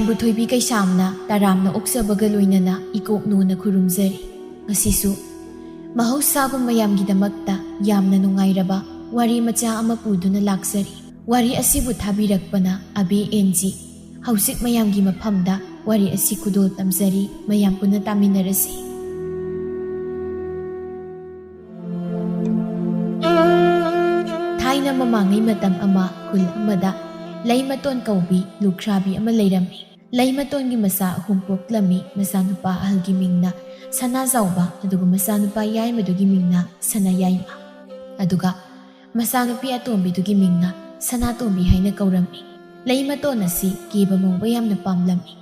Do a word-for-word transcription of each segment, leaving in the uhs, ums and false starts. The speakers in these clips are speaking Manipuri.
ꯏꯕꯨꯊꯣꯏꯕꯤ ꯀꯩꯁꯥꯝꯅ ꯇꯔꯥꯝꯅ ꯑꯣꯛꯆꯕꯒ ꯂꯣꯏꯅꯅ ꯏꯀꯣꯛ ꯅꯣꯟꯅ ꯈꯨꯔꯨꯝꯖꯔꯤ꯫ ꯉꯁꯤꯁꯨ ꯃꯍꯧꯁꯥꯒꯨꯝ ꯃꯌꯥꯝꯒꯤꯗꯃꯛꯇ ꯌꯥꯝꯅ ꯅꯨꯡꯉꯥꯏꯔꯕ ꯋꯥꯔꯤ ꯃꯆꯥ ꯑꯃ ꯄꯨꯗꯨꯅ ꯂꯥꯛꯆꯔꯤ꯫ ꯋꯥꯔꯤ ꯑꯁꯤꯕꯨ ꯊꯥꯕꯤꯔꯛꯄꯅ ꯑꯕꯦ ꯑꯦꯟ ꯖꯤ꯫ ꯍꯧꯖꯤꯛ ꯃꯌꯥꯝꯒꯤ ꯃꯐꯝꯗ ꯋꯥꯔꯤ ꯑꯁꯤ ꯈꯨꯗꯣꯜ ꯇꯝꯖꯔꯤ, ꯃꯌꯥꯝ ꯄꯨꯟꯅ ꯇꯥꯃꯤꯟꯅꯔꯁꯤ꯫ ꯊꯥꯏꯅ ꯃꯃꯥꯡꯉꯩ ꯃꯇꯝ ꯑꯃ ꯈꯨꯜ ꯑꯃꯗ ꯂꯩꯃꯇꯣꯟ ꯀꯧꯕꯤ ꯂꯨꯈ꯭ꯔꯥꯕꯤ ꯑꯃ ꯂꯩꯔꯝꯃꯤ꯫ ꯂꯩꯃꯇꯣꯟꯒꯤ ꯃꯆꯥ ꯑꯍꯨꯝ ꯄꯣꯛꯂꯝꯃꯤ꯫ ꯃꯆꯥꯅꯨꯄꯥ ꯑꯍꯜꯒꯤ ꯃꯤꯡꯅ ꯁꯅꯥꯖꯥꯎꯕ, ꯑꯗꯨꯒ ꯃꯆꯥꯅꯨꯄꯥ ꯌꯥꯏꯃꯗꯨꯒꯤ ꯃꯤꯡꯅ ꯁꯅꯥꯌꯥꯏꯃ, ꯑꯗꯨꯒ ꯃꯆꯥꯅꯨꯄꯤ ꯑꯇꯣꯝꯕꯤꯗꯨꯒꯤ ꯃꯤꯡꯅ ꯁꯅꯥꯇꯣꯝꯕꯤ ꯍꯥꯏꯅ ꯀꯧꯔꯝꯃꯤ꯫ ꯂꯩꯃꯇꯣꯟ ꯑꯁꯤ ꯀꯦꯕ ꯃꯧꯕ ꯌꯥꯝꯅ ꯄꯥꯝꯂꯝꯃꯤ꯫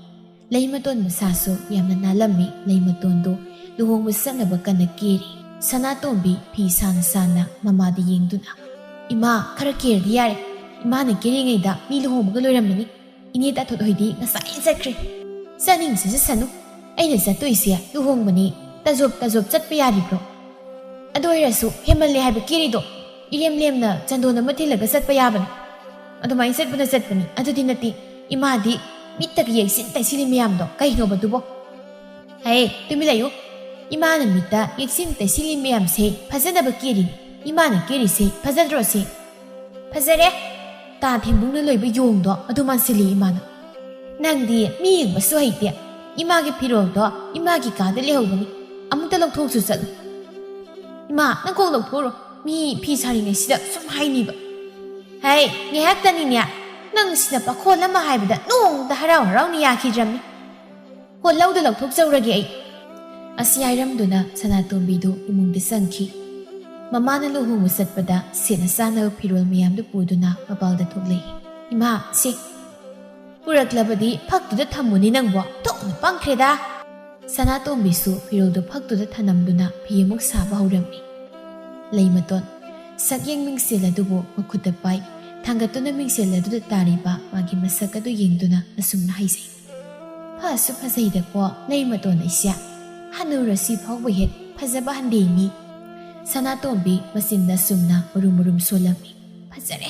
ꯂꯩꯃꯇꯣꯟ ꯃꯁꯥꯁꯨ ꯌꯥꯝꯅ ꯅꯥꯜꯂꯝꯃꯤ꯫ ꯂꯩꯃꯇꯣꯟꯗꯨ ꯂꯨꯍꯣꯡꯕ ꯆꯠꯅꯕ ꯀꯟꯅ ꯀꯦꯔꯤ꯫ ꯁꯅꯥꯇꯣꯝꯕꯤ ꯐꯤ ꯁꯥꯅ ꯁꯥꯅ ꯃꯃꯥꯗ ꯌꯦꯡꯗꯨꯅ, "ꯏꯃꯥ, ꯈꯔ ꯀꯦꯔꯗꯤ ꯌꯥꯔꯦ꯫ ꯏꯃꯥꯅ ꯀꯦꯔꯤꯉꯩꯗ ꯃꯤ ꯂꯨꯍꯣꯡꯕꯒ ꯂꯣꯏꯔꯝꯃꯅꯤ꯫ ꯏꯅꯦ ꯇꯥꯊꯣꯠ ꯍꯣꯏꯗꯤ ꯉꯁꯥꯏꯅ ꯆꯠꯈ꯭ꯔꯦ꯫ ꯆꯠꯅꯤꯡꯁꯤ ꯆꯠꯁꯅꯨ꯫ ꯑꯩꯅ ꯆꯠꯇꯣꯏꯁꯦ ꯂꯨꯍꯣꯡꯕꯅꯤ꯫ ꯇꯖꯣꯞ ꯇꯖꯣꯞ ꯆꯠꯄ ꯌꯥꯔꯤꯕ꯭ꯔꯣ? ꯑꯗꯨ ꯑꯣꯏꯔꯁꯨ ꯍꯦꯃꯜꯂꯦ ꯍꯥꯏꯕ ꯀꯦꯔꯤꯗꯣ꯫ ꯏꯔꯦꯝ ꯂꯦꯝꯅ ꯆꯟꯗꯣꯟ ꯑꯃ ꯊꯤꯜꯂꯒ ꯆꯠꯄ ꯌꯥꯕꯅꯤ꯫ ꯑꯗꯨꯃꯥꯏꯅ ꯆꯠꯄꯅ ꯆꯠꯄꯅꯤ꯫ ꯑꯗꯨꯗꯤ ꯅꯠꯇꯦ꯫ ꯏꯃꯥꯗꯤ ꯃꯤꯠꯇꯒꯤ ꯌꯩꯁꯤꯟ ꯇꯩꯁꯤꯜꯂꯤ ꯃꯌꯥꯝꯗꯣ ꯀꯩꯅꯣꯕ ꯑꯗꯨꯕꯣ?" "ꯍꯦ, ꯇꯨꯃꯤꯟ ꯂꯩꯌꯨ꯫ ꯏꯃꯥꯅ ꯃꯤꯠꯇ ꯌꯦꯛꯁꯤꯟ ꯇꯩꯁꯤꯜꯂꯤ ꯃꯌꯥꯝꯁꯦ ꯐꯖꯅꯕ ꯀꯦꯔꯤꯅꯤ꯫ ꯏꯃꯥꯅ ꯀꯦꯔꯤꯁꯦ ꯐꯖꯗ꯭ꯔꯣ ꯁꯦ?" "ꯐꯖꯔꯦ꯫ ꯇꯥ ꯊꯦꯝꯕꯨꯡꯅ ꯂꯣꯏꯕ ꯌꯣꯡꯗꯣ ꯑꯗꯨ ꯃꯥꯟꯁꯤꯜꯂꯤ ꯏꯃꯥꯅ꯫ ꯅꯪꯗꯤ ꯃꯤ ꯌꯦꯡꯕꯁꯨ ꯍꯩꯇꯦ꯫ ꯏꯃꯥꯒꯤ ꯐꯤꯔꯣꯜꯗꯣ ꯏꯃꯥꯒꯤ ꯀꯥꯗ ꯂꯩꯍꯧꯕꯅꯤ꯫ ꯑꯃꯨꯛꯇ ꯂꯧꯊꯣꯛꯁꯨ ꯆꯠꯂꯨ꯫ ꯏꯃꯥ, ꯅꯪ ꯀꯣꯛ ꯂꯧꯊꯣꯛꯎꯔꯣ꯫ ꯃꯤ ꯐꯤ ꯁꯥꯔꯤꯉꯩꯁꯤꯗ ꯁꯨꯝ ꯍꯥꯏꯅꯤꯕ꯫ ꯍꯩ, ꯉꯥꯏꯍꯥꯛꯇꯅꯤꯅꯦ꯫ ꯅꯪ ꯁꯤꯅ ꯄꯥꯈꯣꯜ ꯑꯃ ꯍꯥꯏꯕꯗ ꯅꯣꯡꯃꯇ ꯍꯔꯥꯎ ꯍꯔꯥꯎꯅ ꯌꯥꯈꯤꯗ꯭ꯔꯕꯅꯤ꯫ ꯍꯣ, ꯂꯧꯗ ꯂꯧꯊꯣꯛꯆꯧꯔꯒꯦ ꯑꯩ꯫" ꯑꯁꯤ ꯍꯥꯏꯔꯝꯗꯨꯅ ꯁꯅꯥꯇꯣꯝꯕꯤꯗꯨ ꯏꯃꯨꯡꯗ ꯆꯪꯈꯤ꯫ ꯃꯃꯥꯅ ꯂꯨꯍꯣꯡꯕ ꯆꯠꯄꯗ ꯁꯦꯠꯅ ꯆꯥꯅꯕ ꯐꯤꯔꯣꯜ ꯃꯌꯥꯝꯗꯨ ꯄꯨꯗꯨꯅ ꯃꯄꯥꯜꯗ ꯊꯣꯛꯂꯛꯏ꯫ "ꯏꯃꯥ, ꯁꯦ꯫ ꯄꯨꯔꯛꯂꯕꯗꯤ ꯐꯛꯇꯨꯗ ꯊꯝꯃꯨꯅꯦ ꯅꯪꯕꯣ꯫ ꯊꯣꯛꯅ ꯄꯪꯈ꯭ꯔꯦꯗ꯫" ꯁꯅꯥꯇꯣꯝꯕꯤꯁꯨ ꯐꯤꯔꯣꯜꯗꯨ ꯐꯛꯇꯨꯗ ꯊꯅꯝꯗꯨꯅ ꯐꯤ ꯑꯃꯨꯛ ꯁꯥꯕ ꯍꯧꯔꯝꯃꯤ꯫ ꯂꯩꯃꯇꯣꯟ ꯁꯛꯌꯦꯡ ꯃꯤꯡꯁꯦꯜ ꯑꯗꯨꯕꯨ ꯃꯈꯨꯠꯇ ꯄꯥꯏ꯫ ꯊꯥꯡꯒꯠꯇꯨꯅ ꯃꯤꯡꯁꯦꯜ ꯑꯗꯨꯗ ꯇꯥꯔꯤꯕ ꯃꯥꯒꯤ ꯃꯁꯛ ꯑꯗꯨ ꯌꯦꯡꯗꯨꯅ ꯑꯁꯨꯝꯅ ꯍꯥꯏꯖꯩ꯫ "ꯐꯁꯨ ꯐꯖꯩꯗꯀꯣ ꯂꯩꯃꯇꯣꯟ ꯑꯩꯁꯦ꯫ ꯍꯅꯨꯔꯁꯤ ꯐꯥꯎꯕ ꯍꯦꯛ ꯐꯖꯕ ꯍꯟꯗꯦꯅꯤ꯫" ꯁꯅꯥꯇꯣꯝꯕꯤ ꯃꯆꯤꯟꯗ ꯁꯨꯝꯅ ꯃꯨꯔꯨꯝ ꯃꯨꯔꯨꯝ ꯁꯣꯜꯂꯝꯃꯤ꯫ "ꯐꯖꯔꯦ꯫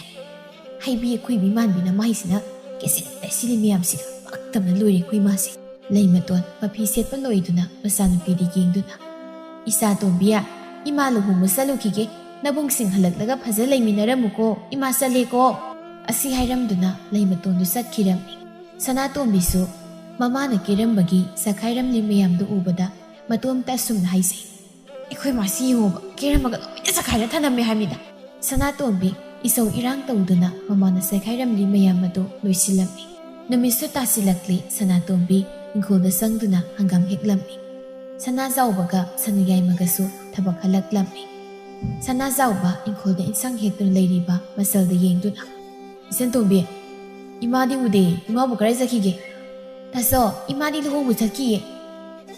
ꯍꯩꯕꯤ ꯑꯩꯈꯣꯏꯕꯤ ꯃꯥꯟꯕꯤꯅ ꯃꯥꯏꯁꯤꯅ ꯀꯦꯁꯤꯟ ꯇꯩꯁꯤꯜꯂꯤ ꯃꯌꯥꯝꯁꯤꯒ ꯄꯛ ꯇꯝꯅ ꯂꯣꯏꯔꯦ ꯑꯩꯈꯣꯏ ꯏꯃꯥꯁꯦ꯫ ꯂꯩꯃꯇꯣꯟ ꯃꯐꯤ ꯁꯦꯠꯄ ꯂꯣꯏꯗꯨꯅ ꯃꯆꯥꯅꯨꯄꯤꯗ ꯌꯦꯡꯗꯨꯅ, "ꯏꯆꯥ ꯇꯣꯝꯕꯤ, ꯏꯃꯥ ꯂꯨꯍꯣꯡꯕ ꯆꯠꯂꯨꯈꯤꯒꯦ, ꯅꯕꯨꯡꯁꯤꯡ ꯍꯜꯂꯛꯂꯒ ꯐꯖ ꯂꯩꯃꯤꯟꯅꯔꯝꯃꯨꯀꯣ, ꯏꯃꯥ ꯆꯠꯂꯦꯀꯣ" ꯑꯁꯤ ꯍꯥꯏꯔꯝꯗꯨꯅ ꯂꯩꯃꯇꯣꯟꯗꯨ ꯆꯠꯈꯤꯔꯝꯃꯤ꯫ ꯁꯅꯥꯇꯣꯝꯕꯤꯁꯨ ꯃꯃꯥꯅ ꯀꯦꯔꯝꯕꯒꯤ ꯆꯈꯥꯏꯔꯝꯂꯤ ꯃꯌꯥꯝꯗꯨ ꯎꯕꯗ ꯃꯇꯣꯝꯇ ꯑꯁꯨꯝꯅ ꯍꯥꯏꯖꯩ, "ꯑꯩꯈꯣꯏ ꯃꯥꯁꯤ ꯌꯦꯡꯉꯣꯕ, ꯀꯦꯔꯝꯃꯒ ꯂꯣꯏꯅ ꯆꯈꯥꯏꯔ ꯊꯅꯝꯃꯦ ꯍꯥꯏꯃꯤꯗ"꯫ ꯁꯅꯥꯇꯣꯝꯕꯤ ꯏꯁꯧ ꯏꯔꯥꯡ ꯇꯧꯗꯨꯅ ꯃꯃꯥꯅ ꯆꯈꯥꯏꯔꯝꯂꯤ ꯃꯌꯥꯝ ꯑꯗꯨ ꯂꯣꯏꯁꯤꯜꯂꯝꯃꯤ꯫ ꯅꯨꯃꯤꯠꯁꯨ ꯇꯥꯁꯤꯜꯂꯛꯂꯦ꯫ ꯁꯅꯥꯇꯣꯝꯕꯤ ꯏꯪꯈꯣꯜꯗ ꯆꯪꯗꯨꯅ ꯍꯪꯒꯥꯝ ꯍꯦꯛꯂꯝꯃꯤ꯫ ꯁꯅꯥꯖꯥꯎꯕꯒ ꯁꯅꯥꯌꯥꯏꯃꯒꯁꯨ ꯊꯕꯛ ꯍꯜꯂꯛꯂꯝꯃꯤ꯫ ꯁꯅꯥꯖꯥꯎꯕ ꯏꯪꯈꯣꯜꯗ ꯏꯟꯁꯥꯡ ꯍꯦꯛꯇꯨꯅ ꯂꯩꯔꯤꯕ ꯃꯆꯜꯗ ꯌꯦꯡꯗꯨꯅ, "ꯏꯆꯟꯇꯣꯝꯕꯤ, ꯏꯃꯥꯗꯤ ꯎꯗꯦ, ꯏꯃꯥꯕꯨ ꯀꯗꯥꯏ ꯆꯠꯈꯤꯒꯦ?" "ꯇꯥꯆꯧ, ꯏꯃꯥꯗꯤ ꯂꯨꯍꯣꯡꯕ ꯆꯠꯈꯤꯌꯦ"꯫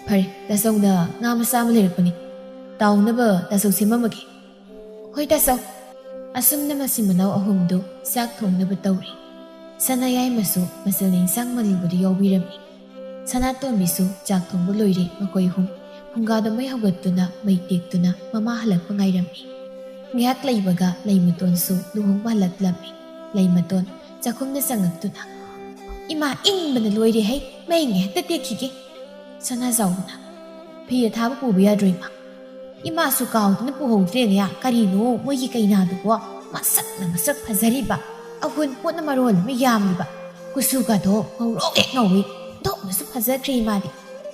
"ꯐꯔꯦ, ꯇꯥꯆꯧꯅ ꯉꯥ ꯃꯆꯥ ꯑꯃ ꯂꯩꯔꯛꯄꯅꯤ, ꯇꯥꯎꯅꯕ ꯇꯥꯆꯧ ꯁꯦꯝꯃꯝꯃꯒꯦ"꯫ "ꯍꯣꯏ ꯇꯥꯆꯧ"꯫ ꯑꯁꯨꯝꯅ ꯃꯆꯤꯟ ꯃꯅꯥꯎ ꯑꯍꯨꯝꯗꯨ ꯆꯥꯛ ꯊꯣꯡꯅꯕ ꯇꯧꯔꯤ꯫ ꯁꯅꯥꯌꯥꯏꯃꯁꯨ ꯃꯆꯜ ꯏꯟꯁꯥꯡ ꯃꯜꯂꯤꯕꯗꯨ ꯌꯥꯎꯕꯤꯔꯝꯃꯤ꯫ ꯁꯅꯥꯇꯣꯝꯕꯤꯁꯨ ꯆꯥꯛ ꯊꯣꯡꯕ ꯂꯣꯏꯔꯦ꯫ ꯃꯈꯣꯏ ꯑꯍꯨꯝ ꯐꯨꯡꯒꯥꯗ ꯃꯩ ꯍꯧꯒꯠꯇꯨꯅ ꯃꯩ ꯇꯦꯛꯇꯨꯅ ꯃꯃꯥ ꯍꯜꯂꯛꯄ ꯉꯥꯏꯔꯝꯃꯤ꯫ ꯉꯥꯏꯍꯥꯛ ꯂꯩꯕꯒ ꯂꯩꯃꯇꯣꯟꯁꯨ ꯂꯨꯍꯣꯡꯕ ꯍꯜꯂꯛꯂꯝꯃꯤ꯫ ꯂꯩꯃꯇꯣꯟ ꯆꯥꯛꯈꯨꯝꯗ ꯆꯪꯉꯛꯇꯨꯅ, "ꯏꯃꯥ, ꯏꯪꯕꯅ ꯂꯣꯏꯔꯦ ꯍꯩ, ꯃꯩ ꯉꯥꯏꯍꯥꯛꯇ ꯇꯦꯛꯈꯤꯒꯦ"꯫ ꯁꯅꯥꯖꯥꯎꯕꯅ, "ꯐꯤ ꯑꯊꯥꯕ ꯄꯨꯕ ꯌꯥꯗ꯭ꯔꯣ ꯏꯃꯥ?" "ꯏꯃꯥꯁꯨ ꯀꯥꯎꯗꯨꯅ ꯄꯨꯍꯧꯗ꯭ꯔꯦꯅꯦ꯫ ꯀꯔꯤꯅꯣ ꯃꯣꯏꯒꯤ ꯀꯩꯅꯥꯗꯨꯕꯣ? ꯃꯁꯛꯅ ꯃꯁꯛ ꯐꯖꯔꯤꯕ, ꯑꯍꯨꯟ ꯄꯣꯠꯅ ꯃꯔꯣꯜ ꯑꯃ ꯌꯥꯝꯂꯤꯕ, ꯀꯨꯆꯨꯒꯗꯣ ꯉꯧꯔꯣꯛ ꯍꯦꯛ ꯉꯧꯏ꯫ ꯊꯣꯛꯅꯁꯨ ꯐꯖꯈ꯭ꯔꯦ ꯏꯃꯥꯗꯤ꯫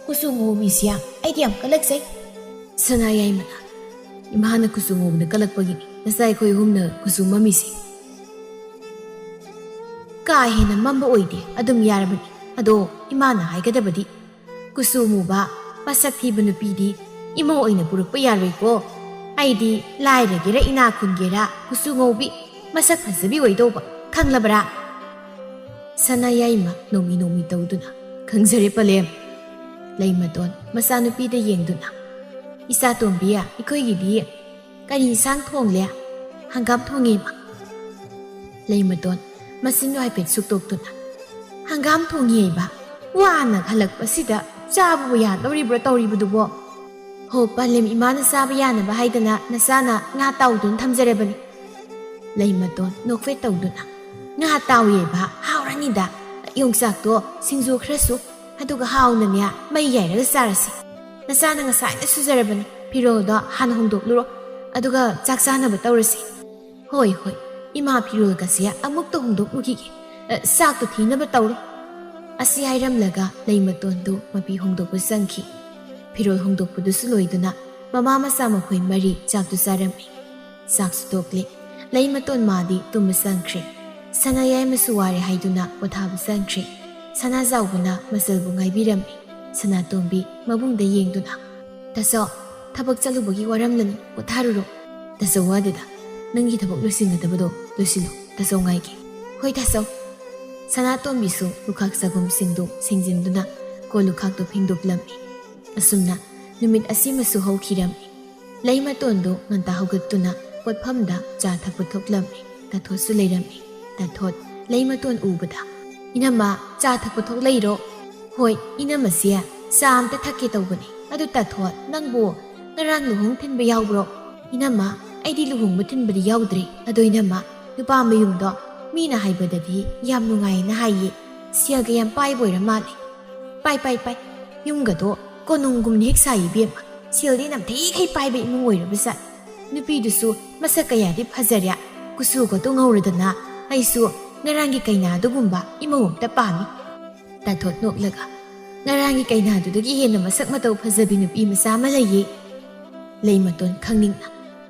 ꯀꯨꯆꯨ ꯉꯧꯕ ꯃꯤꯁꯤ ꯌꯥꯝ, ꯑꯩꯗꯤ ꯌꯥꯝ ꯀꯜꯂꯛꯆꯩ"꯫ ꯁꯅꯥꯌꯥꯏꯃꯅ, "ꯏꯃꯥꯅ ꯀꯨꯆꯨ ꯉꯧꯕꯗ ꯀꯜꯂꯛꯄꯒꯤꯅꯤ ꯅꯆꯥ ꯑꯩꯈꯣꯏ ꯑꯍꯨꯝꯅ ꯀꯨꯆꯨ ꯃꯝꯃꯤꯁꯦ꯫ ꯀꯥ ꯍꯦꯟꯅ ꯃꯝꯕ ꯑꯣꯏꯗꯦ, ꯑꯗꯨꯝ ꯌꯥꯔꯕꯅꯤ꯫ ꯑꯗꯣ ꯏꯃꯥꯅ ꯍꯥꯏꯒꯗꯕꯗꯤ, ꯀꯨꯆꯨ ꯃꯨꯕ, ꯃꯁꯛ ꯊꯤꯕ ꯅꯨꯄꯤꯗꯤ ꯏꯃꯧ ꯑꯣꯏꯅ ꯄꯨꯔꯛꯄ ꯌꯥꯔꯣꯏꯀꯣ꯫ ꯑꯩꯗꯤ ꯂꯥꯏꯔꯒꯦꯔꯥ ꯏꯅꯥ ꯈꯨꯟꯒꯦꯔꯥ ꯀꯨꯆꯨ ꯉꯧꯕꯤ, ꯃꯁꯛ ꯐꯖꯕꯤ ꯑꯣꯏꯗꯧꯕ, ꯈꯪꯂꯕ꯭ꯔꯥ?" ꯁꯅꯥꯌꯥꯏꯃ ꯅꯣꯡꯃꯤ ꯅꯣꯡꯃꯤ ꯇꯧꯗꯨꯅ, "ꯈꯪꯖꯔꯦ ꯄꯂꯦꯝ"꯫ ꯂꯩꯃꯇꯣꯟ ꯃꯆꯥꯅꯨꯄꯤꯗ ꯌꯦꯡꯗꯨꯅ, "ꯏꯆꯥ ꯇꯣꯝꯕꯤ, ꯑꯩꯈꯣꯏꯒꯤꯗꯤ ꯀꯔꯤ ꯏꯟꯁꯥꯡ ꯊꯣꯡꯂꯦ?" "ꯍꯪꯒꯥꯝ ꯊꯣꯡꯉꯦ, ꯏꯃꯥ"꯫ ꯂꯩꯃꯇꯣꯟ ꯃꯆꯤꯟꯗꯨ ꯍꯥꯏꯐꯦꯠ ꯁꯨꯛꯇꯣꯛꯇꯨꯅ, "ꯍꯪꯒꯥꯝ ꯊꯣꯡꯉꯦ ꯍꯥꯏꯕ? ꯋꯥꯅ ꯍꯜꯂꯛꯄꯁꯤꯗ ꯆꯥꯕꯕꯨ ꯌꯥꯗꯧꯔꯤꯕ꯭ꯔꯣ ꯇꯧꯔꯤꯕꯗꯨꯕꯣ?" "ꯍꯣ ꯄꯂꯦꯝ, ꯏꯃꯥꯅ ꯆꯥꯕ ꯌꯥꯅꯕ ꯍꯥꯏꯗꯅ ꯅꯆꯥꯅ ꯉꯥ ꯇꯥꯎꯗꯨꯅ ꯊꯝꯖꯔꯕꯅꯤ"꯫ ꯂꯩꯃꯇꯣꯟ ꯅꯣꯛꯐꯦꯠ ꯇꯧꯗꯨꯅ, "ꯉꯥ ꯇꯥꯎꯋꯦꯕ? ꯍꯥꯎꯔꯅꯤꯗ, ꯌꯣꯡꯆꯥꯛꯇꯣ ꯁꯤꯡꯖꯨ ꯈꯔꯁꯨ, ꯑꯗꯨꯒ ꯍꯥꯎꯅꯅꯦ ꯃꯩ ꯌꯥꯏꯔꯒ ꯆꯥꯔꯁꯤ꯫ ꯅꯆꯥꯅ ꯉꯁꯥꯏꯅ ꯁꯨꯖꯔꯕꯅꯤ, ꯐꯤꯔꯣꯜꯗꯣ ꯍꯥꯟꯅ ꯍꯣꯡꯗꯣꯛꯂꯨꯔꯣ, ꯑꯗꯨꯒ ꯆꯥꯛ ꯆꯥꯅꯕ ꯇꯧꯔꯁꯤ꯫ ꯍꯣꯏ ꯍꯣꯏ, ꯏꯃꯥ ꯐꯤꯔꯣꯜꯒꯁꯦ ꯑꯃꯨꯛꯇ ꯍꯣꯡꯗꯣꯛꯂꯨꯈꯤꯒꯦ꯫ ꯑ, ꯆꯥꯛꯇꯣ ꯊꯤꯅꯕ ꯇꯧꯔꯣ꯫ ꯑꯁꯤ ꯍꯥꯏꯔꯝꯂꯒ ꯂꯩꯃꯇꯣꯟꯗꯨ ꯃꯄꯤ ꯍꯣꯡꯗꯣꯛꯄ ꯆꯪꯈꯤ꯫ ꯐꯤꯔꯣꯜ ꯍꯣꯡꯗꯣꯛꯄꯗꯨꯁꯨ ꯂꯣꯏꯗꯨꯅ ꯃꯃꯥ ꯃꯆꯥ ꯃꯈꯣꯏ ꯃꯔꯤ ꯆꯥꯛꯇꯨ ꯆꯥꯔꯝꯃꯤ꯫ ꯆꯥꯛꯁꯨ ꯇꯣꯛꯂꯦ꯫ ꯂꯩꯃꯇꯣꯟ ꯃꯥꯗꯤ ꯇꯨꯝꯕ ꯆꯪꯈ꯭ꯔꯦ꯫ ꯁꯅꯥ ꯌꯥꯏꯃꯁꯨ ꯋꯥꯔꯦ ꯍꯥꯏꯗꯨꯅ ꯄꯣꯊꯥꯕ ꯆꯪꯈ꯭ꯔꯦ꯫ ꯁꯅꯥꯖꯥꯎꯕꯅ ꯃꯆꯜꯕꯨ ꯉꯥꯏꯕꯤꯔꯝꯃꯤ꯫ ꯁꯅꯥꯇꯣꯝꯕꯤ ꯃꯕꯨꯡꯗ ꯌꯦꯡꯗꯨꯅ, "ꯇꯥꯆꯧ, ꯊꯕꯛ ꯆꯠꯂꯨꯕꯒꯤ ꯋꯥꯔꯝꯂꯅꯤ, ꯄꯣꯊꯥꯔꯨꯔꯣ꯫" "ꯇꯥꯆꯧ ꯋꯥꯗꯦꯗ, ꯅꯪꯒꯤ ꯊꯕꯛ ꯂꯣꯏꯁꯤꯟꯒꯗꯕꯗꯣ ꯂꯣꯏꯁꯤꯜꯂꯣ, ꯇꯥꯆꯧ ꯉꯥꯏꯒꯦ꯫" "ꯍꯣꯏ ꯇꯥꯆꯧ꯫" ꯁꯅꯥꯇꯣꯝꯕꯤꯁꯨ ꯂꯨꯈꯥꯛ ꯆꯒꯨꯝ ꯁꯤꯡꯗꯨ ꯁꯦꯡꯖꯤꯟꯗꯨꯅ ꯀꯣꯜ ꯂꯨꯈꯥꯛꯇꯨ ꯐꯦꯡꯗꯣꯛꯂꯝꯃꯤ꯫ ꯑꯁꯨꯝꯅ ꯅꯨꯃꯤꯠ ꯑꯁꯤꯃꯁꯨ ꯍꯧꯈꯤꯔꯝꯃꯤ꯫ ꯂꯩꯃꯇꯣꯟꯗꯨ ꯉꯟꯇꯥ ꯍꯧꯒꯠꯇꯨꯅ ꯄꯣꯠꯐꯝꯗ ꯆꯥ ꯊꯛꯄ ꯊꯣꯛꯂꯝꯃꯤ꯫ ꯇꯥꯊꯣꯠꯁꯨ ꯂꯩꯔꯝꯃꯤ꯫ ꯇꯥꯊꯣꯠ ꯂꯩꯃꯇꯣꯟ ꯎꯕꯗ, "ꯏꯅꯝꯃ, ꯆꯥ ꯊꯛꯄ ꯊꯣꯛꯂꯛꯏꯔꯣ?" "ꯍꯣꯏ, ꯏꯅꯝꯃꯁꯦ ꯆꯥ ꯑꯝꯇ ꯊꯛꯀꯦ ꯇꯧꯕꯅꯤ꯫ ꯑꯗꯨ ꯇꯥꯊꯣꯠ, ꯅꯪꯕꯨ ꯉꯔꯥꯡ ꯂꯨꯍꯣꯡ ꯊꯤꯟꯕ ꯌꯥꯎꯕ꯭ꯔꯣ?" "ꯏꯅꯝꯃ, ꯑꯩꯗꯤ ꯂꯨꯍꯣꯡꯕ ꯊꯤꯟꯕꯗꯤ ꯌꯥꯎꯗ꯭ꯔꯤ꯫ ꯑꯗꯣ ꯏꯅꯝꯃ, ꯅꯨꯄꯥ ꯃꯌꯨꯝꯗꯣ ꯃꯤꯅ ꯍꯥꯏꯕꯗꯗꯤ ꯌꯥꯝ ꯅꯨꯡꯉꯥꯏꯌꯦꯅ ꯍꯥꯏꯌꯦ꯫ ꯁꯦꯜꯒ ꯌꯥꯝ ꯄꯥꯏꯕ ꯑꯣꯏꯔ ꯃꯥꯜꯂꯦ꯫" "ꯄꯥꯏ, ꯄꯥꯏ, ꯄꯥꯏ꯫ ꯌꯨꯝꯒꯗꯣ ꯀꯣꯅꯨꯡꯒꯨꯝꯅ ꯍꯦꯛ ꯁꯥꯏ ꯏꯕꯦꯝꯃ꯫ ꯁꯦꯜꯗꯤ ꯅꯝꯊꯤꯈꯩ ꯄꯥꯏꯕ ꯏꯃꯨꯡ ꯑꯣꯏꯔꯕꯖꯥꯠ꯫ ꯅꯨꯄꯤꯗꯨꯁꯨ ꯃꯁꯛ ꯀꯌꯥꯗꯤ ꯐꯖꯔꯦ꯫ ꯀꯨꯆꯨꯒꯗꯣ ꯉꯧꯔꯗꯅ ꯑꯩꯁꯨ ꯉꯔꯥꯡꯒꯤ ꯀꯩꯅꯥꯗꯨꯒꯨꯝꯕ ꯏꯃꯧ ꯑꯝꯇ ꯄꯥꯝꯃꯤ꯫" ꯇꯥꯊꯣꯠ ꯅꯣꯛꯂꯒ, "ꯉꯔꯥꯡꯒꯤ ꯀꯩꯅꯥꯗꯨꯗꯒꯤ ꯍꯦꯟꯅ ꯃꯁꯛ ꯃꯇꯧ ꯐꯖꯕꯤ ꯅꯨꯄꯤ ꯃꯆꯥ ꯑꯃ ꯂꯩꯌꯦ꯫" ꯂꯩꯃꯇꯣꯟ ꯈꯪꯅꯤꯡꯅ,